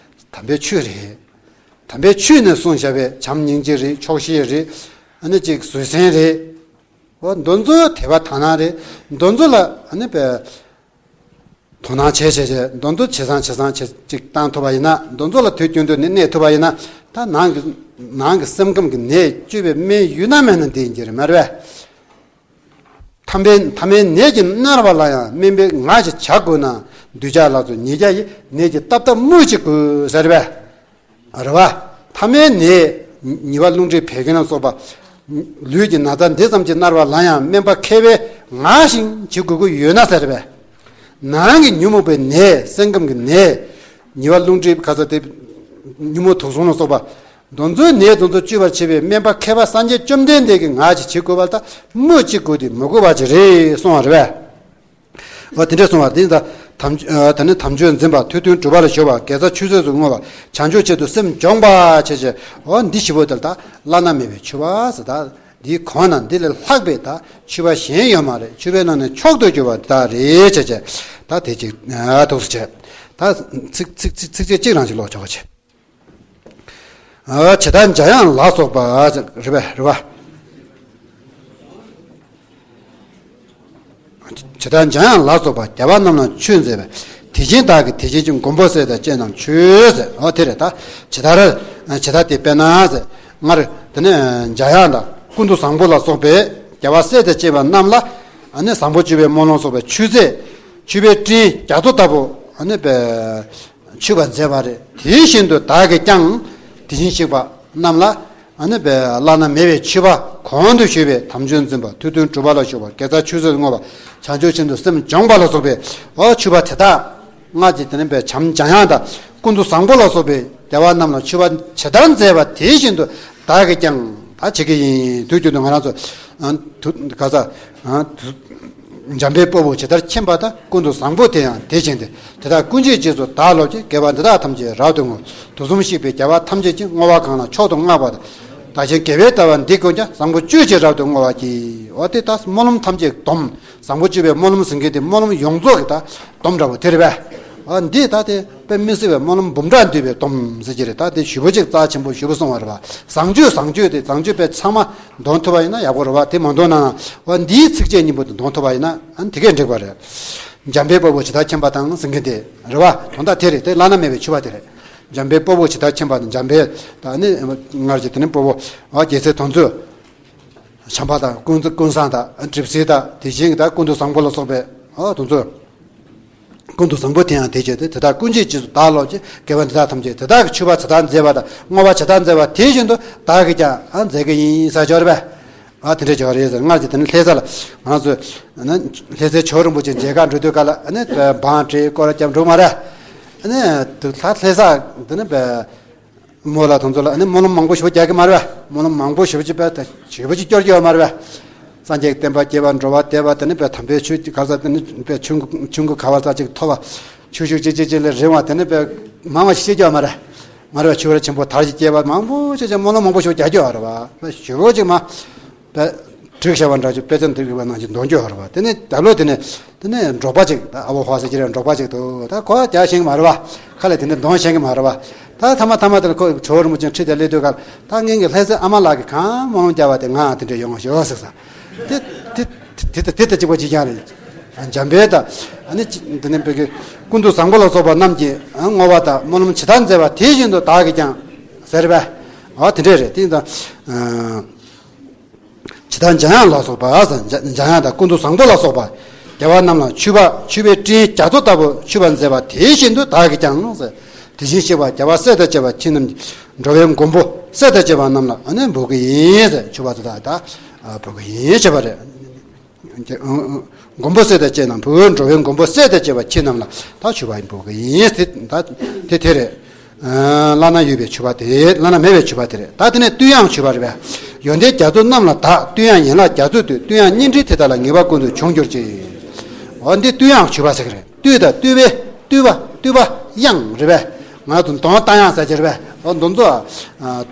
དམ་པའི་ཆོས་རེད། དམ་པའི་ཆོས་ནས་གསུངས་བཞག་པའི་བྱམས་སྙིང་རྗེ་རེད། ཆོག་ཤེས་རེད། ཨ་ནི་གཅིག་བཟོད་བསྲན་རེད། འོ་འདི་ཚོ་དད་པ་དག་སྣང་རེད། འདི་ཚོ་ལ་ཨ་ནི་པའི་ དོ་སྣང་བྱས་བྱས་བྱས་འདི་ཚོ་ཇེ་བཟང་ཇེ་བཟང་བྱས་ཅིག་བཏང་ཐུབ་པ་ཡིན་ན། འདི་ཚོ་ལ་དུས་རྒྱུན་དུ་ནི་གནས་ཐུབ་པ་ཡིན་ན། ད་ནང་གི་ནང་གི་སེམས་ཁམས་ཀྱི་ནད་བཅོས་པའི་སྨན་ཡོད་ན་མེད་ན་འདི་ཡིན་གྱི་རེད་མ་རེད་པས། ཐ་མའི་ཐ་མའི་ནད་ཀྱིས་མནར་བ་ལ་ཡང་སྨན་པའི་ངག་ཅིག་བྱ་དགོས་ན། གདུལ་བྱ་ལ་སོགས་ཉིས་བརྒྱ་ཡི་ནད་ཀྱིས་བཏབ་བཏབ་སྨོས་ཅི་དགོས་ཟེར་བས། རེད་བ། ཐ་མའི་ནད་ཉེ་བ་རླུང་མཁྲིས་བད་ཀན་ལ་སོགས་པ་ལུས་ཀྱི་ན་ཚ་འདི་ཙམ་གྱིས་མནར་བ་ལ་ཡང་སྨན་པ་མཁས་པའི་ངག་བཞིན་བྱེད་དགོས་ཀྱི་ཡོད་ན་ཟེར་བས། ནང་གི་ཉོན་མོངས་པའི་ནད་སེམས་ཁམས་ཀྱི་ནད་ཉེ་བ་རླུང་མཁྲིས་ཁ་ཚ་དེ་ཉོན་མོངས་དུག་གསུམ་ལ་སོགས་པ། འདི་ཚོའི་ནད་འདི་ཚོ་བཅོས་པར་བྱེད་པའི་སྨན་པ་མཁས་པ་སངས་རྒྱས་བཅོམ་ལྡན་འདས་ཀྱི་ངག་ཅིག་བྱེད་དགོས་པ་ལ་ད་སྨོས་ཅི་དགོས་ཏེ་མི་དགོས་པ་ཅིག་རེད་གསུང་བ་རེད་པས། འོ་དེ་འདྲས་གསུང་བ་དེ་ད་དམ་ཨ་ད་ནི་དམ་ཆོས་འཛིན་པ་ཐོས་དོན་གྲུབ་པ་ལ་སྦྱོར་བ་དགེ་རྩ་ཆུད་ཟོས་སུ་བསྔོ་བ་བྱང་ཆུབ་ཆེད་དུ་སེམས་སྦྱོང་བ་བྱས་བྱས། འོ་འདི་བཞི་པོ་དེ་ལ་ད་བླ་ན་མེད་པའི་མཆོད་པ་ཟེར། ད་འདིའི་གོང་ན་འདི་ལས་ལྷག་པའི་ད་མཆོད་པ་གཞན་ཡོད་མ་རེད། མཆོད་པའི་ནང་ནས་མཆོག་ཏུ་གྱུར་པ་འདི་དག་རེད་བྱས་བྱས། ད་དེ་ཅིག་ཨ་ཐུགས་སུ་ཆེ། ད་ཚིག་ཚིག་ཚིག་ཚིགས་བཅད་གཅིག་རང་ཞིག་ཀློག་ཆོག་ག་བྱས། ཇི་ལྟར་འཇམ་དབྱངས་ལ་སོགས་པ། རེད་པས་རེད་པ། ཇི་ལྟར་འཇམ་དབྱངས་ལ་སོགས་པ། རྒྱལ་བ་རྣམས་ལ་མཆོད་མཛད་པའི། དེ་བཞིན་བདག་གིས་དེ་བཞིན་གྱི། མགོན་པོ་སྲས་དང་བཅས་རྣམས་མཆོད་ཟེར། འོ་དེ་རེད་ད། ཇི་ལྟར་ཇི་ལྟར་དེ་དཔེར་ན་ཟེར། སྔར་དེ་ནས་འཇམ་དབྱངས་དང་ཀུན་ཏུ་བཟང་པོ་ལ་སོགས་པའི་རྒྱལ་བ་སྲས་དང་བཅས་པ་རྣམས་ལ། ཨ་ནི་བཟང་པོ་སྤྱོད་པའི་སྨོན་ལམ་སོགས་པའི་མཆོད་རྫས། མཆོད་པའི་སྤྲིན་རྒྱ་མཚོ་ལྟ་བུ་ཨ་ནི་པའི། མཆོད་པ་མཛད་པ་རེད། དེ་བཞིན་དུ་བདག་གིས་ཀྱང་དེ་བཞིན་གཤེགས་པ་རྣམས་ལ་ཨ་ནི་བླ་ན་མེད་པའི་མཆོད་པ་གོང་དུ་ཞུས་པའི་དམ་ཆོས་འཛིན་པ་ཐོས་དོན་གྲུབ་པ་ལ་སྦྱོར་བ་དགེ་རྩ་ཆུད་ཟོས་སུ་བསྔོ་བ་བྱང་ཆུབ་ཆེད་དུ་སེམས་སྦྱོང་བ་ལ་སོགས་པའི་འོ་མཆོད་པ་དེ་དག་སྔར་གྱི་དེ་ནི་བྱམས་འཇམ་དབྱངས་དང་ཀུན་ཏུ་བཟང་པོ་ལ་སོགས་པའི་རྒྱལ་བ་རྣམས་ལ་མཆོད་པ་ཇི་ལྟར་མཛད་པ་དེ་བཞིན་དུ་བདག་གིས་ཀྱང་ད་བྱེད་ཀྱི་ཡིན། དུས་རྒྱུན་དུ་ང་རང་ཚོ་ག་ས། འཇམ་དཔལ་དཔའ་བོས་ཇི་ལྟར་མཁྱེན་པ་དང་། ཀུན་ཏུ་བཟང་པོ་དེ་ཡང་དེ་བཞིན་ཏེ། དེ་དག་ཀུན་གྱི་རྗེས་སུ་བདག་སློབ་ཅིང་། དགེ་བ་འདི་དག་ཐམས་ཅད་རབ་ཏུ་བསྔོ། དུས་གསུམ་གཤེགས་པའི་རྒྱལ་བ་ཐམས་ཅད་ཀྱིས། བསྔོ་བ་གང་ལ་མཆོག་ཏུ་བསྔགས་པ་དང་། བདག་གཞན་དགེ་བའི་ལྟ་བ་འདི་ཀུན་ཀྱང་། བཟང་པོ་སྤྱོད་ཕྱིར་རབ་ཏུ་བསྔོ་བར་བགྱི། འོ་དེ་ད་སྨོན་ལམ་ཐམས་ཅད་སྡོམ། བཟང་པོ་སྤྱོད་པའི་སྨོན་ལམ་ཟེར་མཁན་དེ་སྨོན་ལམ་ཡོངས་རྫོགས་ཀྱི་ད་སྡོམ་འདྲ་བོ་དེ་རེད་པས། འོ་འདི་ད་དེ་དཔེ་མི་སྲིད་པའི་སྨོན་ལམ་འབུམ་ཕྲག་འདུས་པའི་སྡོམ་ཟེར་གྱི་རེད། ད་དེ་ཞེ་པོ་ཅིག་རྩ་ཆེན་པོ་ཞེ་པོ་གསུངས་པ་རེད་པ། བཟང་སྤྱོད་བཟང་སྤྱོད་དེ་བཟང་སྤྱོད་དཔེ་ཚང་མ་འདོན་ཐུབ་པ་ཡིན་ན་ཡག་པོ་རེད་པ། དེ་མ་འདོན་ན་འོ་འདིའི་ཚིགས་བཅད་གཉིས་པོ་དེ་འདོན་ཐུབ་པ་ཡིན་ན་ཨ་ནི་དེ་གས་འགྲིག་པ་རེད། འཇམ་དཔལ་དཔའ་བོས་ཇི་ལྟར་མཁྱེན་པ་དང་ཟེར་མཁན་དེ་རེད་པ། དོན་དག་དེ་རེད། དེ་བླ་ན་མེད་པའི་མཆོད་པ་དེ་རེད། འཇམ་དཔལ་དཔའ་བོས་ཇི་ལྟར་མཁྱེན་པ་དང་། འཇམ་དཔལ་དང་ནི་སྔར་གྱི་དེ་ནི་དཔའ་བོ་འོ་རྒྱལ་སྲས་དེ་ཚོས་བྱམས་པ་དང་ཀུན་ཀུན་བཟང་དང་གྲིབ་བསིལ་དང་དེ་བཞིན་གྱི་ད་ཀུན་ཏུ་བཟང་པོ་ལ་སོགས་པའི་འོ་དེ་ཚོས། ཀུན་ཏུ་བཟང་པོ་དེ་ཡང་དེ་བྱས་ཏེ། དེ་དག་ཀུན་གྱི་རྗེས་སུ་བདག་སློབ་ཅིང་། དགེ་བ་འདི་དག་ཐམས་ཅད། དེ་དག་གི་མཆོད་པ་ཇི་ལྟར་མཛད་པ་དང་། བསྔོ་བ་ཇི་ལྟར་མཛད་པ་དེ་བཞིན་དུ་བདག་གིས་ཀྱང་ཨ་མཛད་ཀྱི་ཡིན་ཟེར་ཅིག་ཡོད་རེད་པས། ཨ་དེ་འདྲ་ཅིག་ཡོད་རེད་ཟེར། སྔར་གྱི་དེ་ནི་ལྷ་ས་ལ་ང་ཚོས་ལྷ་སའི་ཇོ་བོ་རིན་པོ་ཆེ་མཇལ་ཁ་འགྲོ་དུས་སྐབས་ལ་ཨ་ནི་འབངས་བྲེས་སྐོར་ར་བརྒྱབ་འགྲོ་མ་རེད། ཨ་ནི་དེ་ལྷ་ས་དེ་ནི་པའི་མོ་ལ་དེ་ཚོ་ལ་ཨ་ནི་སྨོན་ལམ་མང་པོ་ཞེ་པོ་རྒྱག་གི་མ་རེད་པས། སྨོན་ལམ་མང་པོ་ཞེ་པོ་ཅིག་པས་ད་ཞེ་པོ་ཅིག་སྐྱོར་གྱི་ཡོད་མ་རེད་པས། སངས་རྒྱས་ཀྱི་བསྟན་པ་རྒྱས་པ། འགྲོ་བ་བདེ་བ། དེ་ནི་པའི་དམ་པའི་ཆོས་ཀྱི་ག་ས་དེ་ནི་པའི་ཆུ་ཆུ་མགོ་ག་བ་ས་ཅིག་མཐོ་བ། ཆུ་ཤུགས་ཅིག་ཅིག་ཅིག་ལས་རིང་བ། དེ་ནི་པའི་མང་བ་ཞིག་སྐྱོར་མ་རེད། མ་རེད་པས། ཆུ་ར་ཆེན་པོ་དར་ཞིག་རྒྱས་པ། མང་པོ་ཅིག་ཅིག་སྨོན་ལམ་མང་པོ་ཞིག་རྒྱག་གི་ཡོད་རེད་པ། ཞེ་པོ་ཅིག་མ་པའི་དྲུག་བྱ་བ་འདྲ་ཅིག་དཔེ་ཆ་འདི་གི་བ་ནང་བཞིན་འདོན་རྒྱུ་ཡོད་རེད་པ། དེ་ནི་ད་ལོ་དེ་ནི་དེ་ནི་འབྲོག་པ་ཅིག་ད་ཨ་བོ་ཧོ་ཟེར་གྱི་རེད། འབྲོག་པ་ཅིག་འདུག་ད་ཁོ་རྒྱག་ཤེས་ཀྱི་མ་རེད་པ། ཁ་ལས་དེ་འདྲ་འདོན་ཤེས་ཀྱི་མ་རེད་པ། ད་ཐ་མ་ཐ་མ་དེ་ལ་ཁོ་ཇོ་བོ་རིན་པོ་ཆེ་ཁྲི་དེར་སླེབས་དུས་སྐབས་ད་ངེད་ཀྱི་ལྷ་སའི་ཨ་མ་ལགས་ཀྱིས་གང་སྨོན་ལམ་བརྒྱབ་པ་དེ་ང་དེ་འདྲ་ཡོང་ཤོག་ཟེར་ས། དེ་དེ་དེ་དེ་དེ་ལྟ་གཅིག་པ་གཅིག་རྐྱང་རེད། འཇམ་དཔལ་དང་ཨ་ནི་ཅི་འདི་ནི་བོད་ཀྱི་ཀུན་ཏུ་བཟང་པོ་ལ་སོགས་པ་རྣམས་ཀྱིས་བསྔོ་བ་དང་སྨོན་ལམ་ཇི་ལྟར་མཛད་པ་དེ་བཞིན་དུ་བདག་གིས་ཀྱང་ཟེར་བས། འོ་དེ་འདྲས་རེད། དེ་ཡིན་ཙང་། ཇི་ལྟར་འཇམ་དབྱངས་ལ་སོགས་པ། འཇམ་དབྱངས་དང་ཀུན་ཏུ་བཟང་པོ་ལ་སོགས་པ། རྒྱལ་བ་རྣམས་ལ་མཆོད་པ་མཆོད་པའི་སྤྲིན་རྒྱ་མཚོ་ལྟ་བུ་མཆོད་པ་མཛད་པ་དེ་བཞིན་དུ་བདག་གིས་ཀྱང་ཟེར། དེ་བཞིན་གཤེགས་པ་རྒྱལ་བ་སྲས་དང་བཅས་པ་ཁྱེད་རྣམས་ཀྱི་འགྲོ་བའི་མགོན་པོ་སྲས་དང་བཅས་པ་རྣམས་ལ་ཨ་ནི་འབུལ་གྱི་ཡིན་ཟེར། མཆོད་པ་དེ་དག་ད་འབུལ་གྱི་ཡིན་ཞེས་པ་རེད། མགོན་པོ་སྲས་དང་བཅས་རྣམས་འབུལ། འགྲོ་བའི་མགོན་པོ་སྲས་དང་བཅས་པ་ཁྱེད་རྣམས་ལ་ད་མཆོད་པ་འབུལ་གྱི་ཡིན། དེ་ད་དེ་དེ་རེད། བླ་ན་ཡོད་པའི་མཆོད་པ་དེ། བླ་ན་མེད་པའི་མཆོད་པ་དེ་རེད། ད་དེ་ནས་བསྟོད་དབྱངས་མཆོད་པ་རེད་པས། ཡོན་ཏན་རྒྱ་མཚོ་རྣམས་ལ་བདག་བསྟོད་དབྱངས་ཡན་ལག་རྒྱ་མཚོ་བསྟོད། བསྟོད་དབྱངས་སྙན་སྒྲོན་དེ་དག་ལ་ངེས་པར་ཀུན་ཏུ་བྱུང་གྱུར་ཅིག་འོ་འདི་བསྟོད་དབྱངས་མཆོད་པ་ཟེར་གྱི་རེད། བསྟོད་དང་བསྟོད་པའི་བསྟོད་པ་བསྟོད་པ་དབྱངས་རེད་པས། ང་ཚོ་འདོན་བཏང་དབྱངས་ཟེར་གྱི་རེད་པས། འོ་འདི་ཚོ་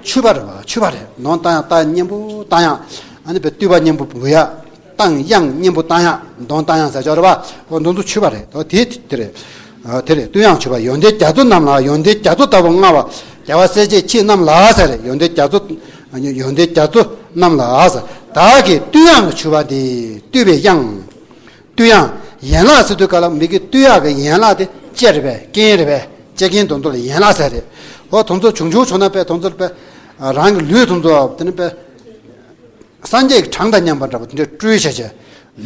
མཆོད་པ་རེད་པ། མཆོད་པ་རེད། འདོན་བཏང་དབྱངས་ད་སྙན་པོ་བཏང་དབྱངས། ཨ་ནི་བསྟོད་པ་སྙན་པོ་འབུལ་ཡ། བཏང་དབྱངས་སྙན་པོ་བཏང་ཡག་འདོན་བཏང་ཡག་ཟེར་ཆོག་རེད་པ། འོ་འདི་ཚོ་མཆོད་པ་རེད། འོ་དེ་དེ་རེད། ཨ་དེ་རེད། བསྟོད་དབྱངས་མཆོད་པ། ཡོན་ཏན་རྒྱ་མཚོ་རྣམས་ལ། ཡོན་ཏན་རྒྱ་མཚོ་ལྟ་བུ་མངའ་བ་རྒྱལ་བ་སྲས་བཅས་ཁྱེད་རྣམས་ལ་ཟེར། ཡོན་ཏན་རྒྱ་མཚོ། ཡོན་ཏན་རྒྱ་མཚོ་རྣམས་ལ་ཟེར། བདག་གིས་བསྟོད་དབྱངས་ཀྱི་མཆོད་པ་འདི། བསྟོད་པའི་དབྱངས། བསྟོད་དབྱངས་ ཡན་ལག་ཟེར་དུས་ག་ལ་མི་གི་བཏུལ་ཡག་གི་ཡན་ལག་དེ་ལྕེ་རེད་པས། རྐན་རེད་པས། ལྕེ་རྐན་དེ་ཚོ་ལ་ཡན་ལག་ཟེར་རེད། འོ་དེ་ཚོ་བྱུང་བྱུང་བྱུང་ན་པས་དེ་ཚོ་ལ་པས་རང་གི་ལུས་དེ་ཚོ་དེ་ནི་པས་སངས་རྒྱས་ཀྱི་གྲངས་དང་མཉམ་པ་འདྲ་པོ་དེ་འདྲའི་སྤྲུལ་བྱས་བྱས།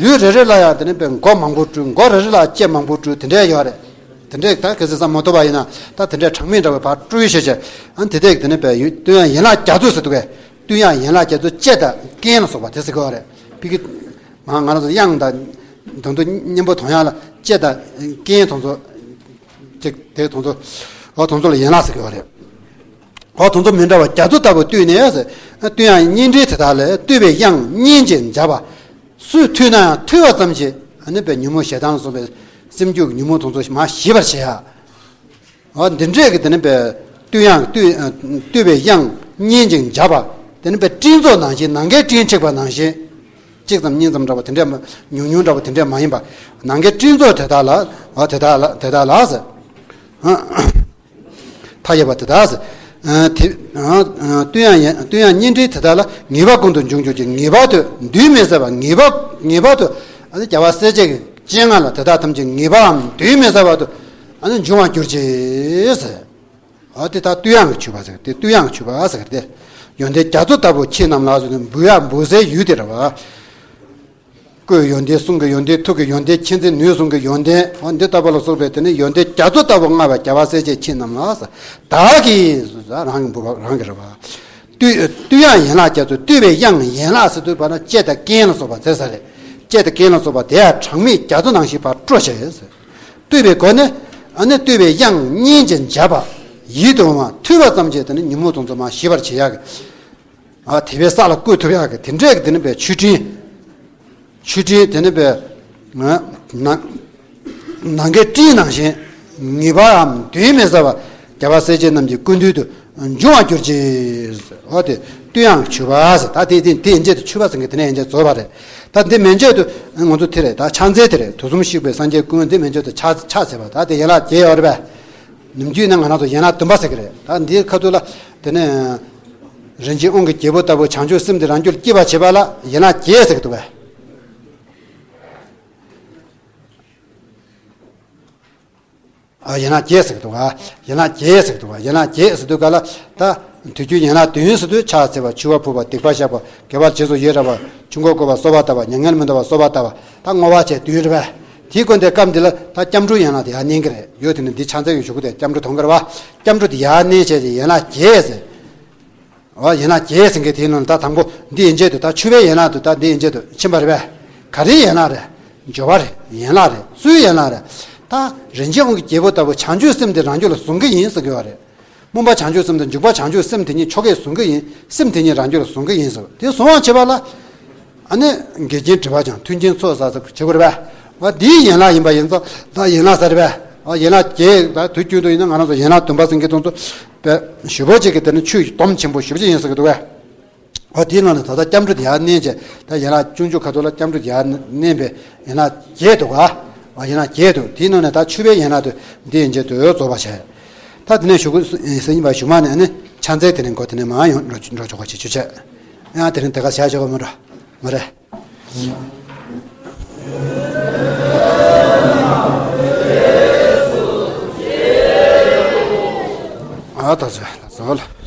ལུས་རེ་རེ་ལ་ཡང་དེ་ནི་པས་མགོ་མང་པོ་སྤྲུལ། མགོ་རེ་རེ་ལ་ལྕེ་མང་པོ་སྤྲུལ། དེ་འདྲས་ཡོད་རེད། དེ་འདྲས་ད་གལ་སྲིད་བསམ་མ་ཐུབ་པ་ཡིན་ན་ད་དེ་འདྲས་གྲངས་མེད་འདྲ་པོ་ཕར་སྤྲུལ་བྱས་བྱས། ཨ་ནི་དེ་འདྲས་དེ་ནི་པས་བཏུལ་ཡག་ཡན་ལག་རྒྱ་མཚོ་ཟེར་འདུག་གས། བཏུལ་ཡག་ཡན་ལག་རྒྱ་མཚོ་ལྕེ་དང་རྐན་ལ་སོགས་པ་དེ་ཟེར་གི་ཡོད་རེད། ཕ་གི་མ་ང་རང་ཚོ་དབྱངས་དང་དེ་ཚོ་སྙན་པོ་གཏོང་ཡག་ལ་ལྕེ་དང་རྐན་དེ་ཚོ་ཅིག་དེ་དེ་ཚོ་འོ་དེ་ཚོ་ལ་ཡན་ལག་ཟེར་གི་ཡོད་རེད། འོ་དེ་ཚོ་མི་འདྲ་བ་རྒྱ་མཚོ་ལྟ་བུ་བཏུལ་ནས་ཟེར། བཏུལ་ཡག་སྙན་འགྲེལ་དེ་དག་ལས། བཏུལ་བའི་དབྱངས་སྙན་ཅིང་འཇགས་པ། སུས་ཐོས་ན་ཡང་ཐོས་པ་ཙམ་གྱིས་ཨ་ནི་པས་ཉོན་མོངས་ཞེ་སྡང་ལ་སོགས་པའི་སེམས་རྒྱུད་ཀྱི་ཉོན་མོངས་དེ་ཚོ་མར་ཞི་བར་བྱེད་ཡག་འོ་འདི་འདྲས་ཀྱི་དེ་ནི་པས་བཏུལ་ཡག་བཏུལ་བཏུལ་བའི་དབྱངས་སྙན་ཅིང་འཇགས་པ། དེ་ནི་པས་སྤྲིན་ཚོགས་ནང་བཞིན། ནམ་མཁའི་སྤྲིན་འཁྲིགས་པ་ནང་བཞིན། གཅིག་ཙམ་གཉིས་ཙམ་འདྲ་པོ་དེ་འདྲས་མ་ཉུང་ཉུང་འདྲ་པོ་དེ་འདྲས་མ་ཡིན་པ། ནམ་མཁའི་སྤྲིན་ཚོགས་དེ་དག་ལ། འོ་དེ་དག་ལ་དེ་དག་ལ་ཟེར། མཐའ་ཡས་པ་དེ་དག་ཟེར། དེ་བཏུལ་ཡག་བཏུལ་ཡག་སྙན་འགྲེལ་དེ་དག་ལ་ངེས་པ་ཀུན་ཏུ་འབྱུང་གྱུར་ཅིག། ངེས་པར་དུ་འདུས་མི་བཟད་པ། ངེས་པ་ངེས་པར་དུ་ཨ་ནི་རྒྱལ་བ་སྲས་བཅས་ཀྱི་སྤྱན་སྔ་ལ་དེ་དག་ཐམས་ཅད་ངེས་པའམ་འདུས་མི་བཟད་པ་དུ་ཨ་ནི་འབྱུང་བར་གྱུར་ཅིག་ཟེར། འོ་དེ་ད་བཏུལ་ཡག་གི་མཆོད་པ་ཟེར། དེ་བཏུལ་ཡག་གི་མཆོད་པ་ཟེར་གི་རེད། ཡོན་ཏན་རྒྱ་མཚོ་ལྟ་བུ་ཁྱེད་རྣམས་ལ་ཟེར་ནས་འབུལ་ཡག་འབུལ་སའི་ཡུལ་དེ་རེད་བ། སྐུའི་ཡོན་ཏན་གསུང་གི་ཡོན་ཏན་ཐུགས་ཀྱི་ཡོན་ཏན་མཁྱེན་བརྩེ་ནུས་གསུམ་གྱི་ཡོན་ཏན་འོ་འདི་ལྟ་བུ་ལ་སོགས་པའི་དེ་ནི་ཡོན་ཏན་རྒྱ་མཚོ་ལྟ་བུ་མངའ་བའི་རྒྱལ་བ་སྲས་བཅས་ཁྱེད་རྣམས་ལ་ཟེར། བདག་གིས་རང་གི་འབུལ་བ་རང་གི་རེད་བ། བཏུལ་བཏུལ་ཡག་ཡན་ལག་རྒྱ་མཚོ་བཏུལ་བའི་དབྱངས་ཡན་ལག་ཟེར་དུས་བར་ན་ལྕེ་དང་རྐན་ལ་སོགས་པ་ཟེར་ས་རེད། ལྕེ་དང་རྐན་ལ་སོགས་པ་དེ་ཡང་གྲངས་མེད་རྒྱ་མཚོ་ནང་བཞིན་ཕར་སྤྲོ་བྱས་ཟེར། བཏུལ་བའི་སྒོ་ནས་ཨ་ནི་བཏུལ་བའི་དབྱངས་སྙན་ཅིང་འཇགས་པ་ཡིད་དུ་འོང་བ་ཐོས་པ་ཙམ་གྱིས་དེ་ནི་ཉོན་མོངས་དེ་ཚོ་མར་ཞི་བར་བྱེད་ཡག་གི། ཨ་དེ་བས་ས་ལ་བཀོད་ཐུབ་ཡག་གི་དེ་འདྲས་ཀྱི་དེ་ནི་པའི་མཆོད་སྤྲིན། མཆོད་སྤྲིན་དེ་ནི་པའི་ནམ་ནམ་མཁའི་སྤྲིན་ནང་བཞིན་ངེས་པའམ་གདོན་མི་ཟ་བར་རྒྱལ་བ་སྲས་བཅས་རྣམས་ཀྱི་སྐུ་མདུན་དུ་འབྱུང་བར་གྱུར་ཅིག། འོ་དེ་བཏུལ་ཡག་མཆོད་པ་ཟེར། ད་དེ་དེ་དེ་ཡན་ཆད་དུ་མཆོད་པ་ཟེར་མཁན་དེ་ནས་ཡན་ཆད་རྫོགས་པ་རེད། ད་འདི་མན་ཆད་དུ་ང་ཚོ་དེ་རེད། ད་ཕྱག་འཚལ་དེ་རེད། དུས་གསུམ་གཤེགས་པའི་སངས་རྒྱས་ཀུན། འདི་མན་ཆད་དུ་ཕྱག་ཕྱག་འཚལ་བ། ད་དེ་ཡན་ལག་བརྒྱད་ཡོད་རེད་པས། ནམ་རྒྱུན་ནས་ང་རང་ཚོ་ཡན་ལག་བདུན་པ་ཟེར་གི་རེད། ད་འདིའི་ཁ་ཐུག་ལ་དེ་ནས་རིན་ཆེན་དབང་གི་རྒྱལ་པོ་ལྟ་བུ་བྱང་ཆུབ་སེམས་དེ་རང་རྒྱུད་ལ་སྐྱེ་བར་བྱེད་པ་ལ་ཡན་ལག་བརྒྱད་ཟེར་གི་འདུག་པས། ཨ་ཡན་ལག་བརྒྱད་ཟེར་གི་འདུག་ག་ཡན་ལག་བརྒྱད་ཟེར་གི་འདུག་ག་ཡན་ལག་བརྒྱད་ཟེར་དུས་ག་ལ་ད་དུས་རྒྱུན་ཡན་ལག་བདུན་ཟེར་དུས་ཕྱག་འཚལ་བ། མཆོད་པ་ཕུལ་བ། སྡིག་པ་བཤགས་པ། དགེ་བ་རྗེས་སུ་ཡི་རང་བ། ཆོས་འཁོར་བསྐོར་བ། གསོལ་བ་བཏབ་པ། མྱ་ངན་མི་འདའ་བ། གསོལ་བ་བཏབ་པ། ད་བསྔོ་བ་བྱས་བདུན་རེད་པས། དེའི་སྐོར་འདི་སྐབས་འདི་ལ་ད་སྐྱབས་འགྲོའི་ཡན་ལག་དེ་ཡར་བསྣན་གི་རེད། ཡོད་དེ་ནི་འདི་ཕྱག་འཚལ་གྱི་གཞུག་གུ་དེ་སྐྱབས་འགྲོ་ཐོན་གི་རེད་པ། སྐྱབས་འགྲོ་དེ་ཡར་བསྣན་བྱས་ཏེ་ཡན་ལག་བརྒྱད་ཟེར། འོ་ཡན་ལག་བརྒྱད་ཟེར་མཁན་དེའི་ནང་ལ་ད་དང་པོ་འདི་ཡན་ཆད་དུ་ད་མཆོད་པའི་ཡན་ལག་ཏུ་ད་འདི་ཡན་ཆད་དུ་ཕྱིན་པ་རེད་པས། ག་རེའི་ཡན་ལག་རེད། སྦྱོར་བ་རེད། ཡན་ལག་རེད། སུའི་ཡན་ལག་རེད། ད་རིན་ཆེན་དབང་གི་རྒྱལ་པོ་ལྟ་བུ་བྱང་ཆུབ་སེམས་དེ་རང་རྒྱུད་ལ་བཟུང་གི་ཡིན་ཟེར་གི་ཡོད་རེད། སྨོན་པ་བྱང་ཆུབ་སེམས་དང་འཇུག་པ་བྱང་ཆུབ་སེམས་དེ་ཉིད་ཆོ་གས་བཟུང་གི་ཡིན། སེམས་དེ་ཉིད་རང་རྒྱུད་ལ་བཟུང་གི་ཡིན་ཟེར། དེ་བཟུང་བ་བྱེད་པ་ལ། ཨ་ནི་འགལ་རྐྱེན་བྲི་བ་ཀྱང་མཐུན་རྐྱེན་ཚོགས་བསགས་ཟེར་བྱེད་དགོས་རེད་པས། འོ་འདིའི་ཡན་ལག་ཡིན་པ་ཡིན་ཙང་ད་ཡན་ལག་ཟེར་རེད་པས། འོ་ཡན་ལག་བརྒྱད་ད་དུས་རྒྱུན་དུ་ཡིན་ན་ང་རང་ཚོ་ཡན་ལག་བདུན་པ་ཟེར་མཁན་དེ་ཚོ་པས་ཞེ་པོ་ཅིག་གི་དེ་ནི་ཆོས་ཀྱི་སྡོམ་ཆེན་པོ་ཞེ་པོ་ཅིག་ཡིན་ཟེར་གི་འདུག་གས། འོ་དེའི་ནང་ནས་ད་ལྟ་སྐྱབས་འགྲོ་དེ་ཡར་བསྣན་བྱས། ད་ཡན་ལག་སྤྱོད་འཇུག་ཁ་ཐོག་ལ་སྐྱབས་འགྲོ་དེ་ཡར་བསྣན་པའི་ཡན་ལག་བརྒྱད་འདུག་ག་འོ་ཡན་ལག་བརྒྱད་འདུག་དེའི་ནང་ནས་ད་མཆོད་པའི་ཡན་ལག་དེ་འདི་ཡན་ཆད་དུ་རྫོགས་པ་བྱས། ད་དེ་ནས་གཞུག་གུ་སེ་ཡིན་པ་གཞུག་མ་ནས་ནི་ཕྱག་འཚལ་དེ་ནས་འགོ་དེ་ནས་མར་ཡོང་འགྲོ་འགྲོ་ཆོག་པ་བྱེད་ཆོག་བྱས། ཡང་དེ་རིང་དེ་ག་བྱ་ཆོག་གི་མ་འགྲོ་མ་རེད། ཨ་ད་ཟོ་ལ་ཟོ་ལ།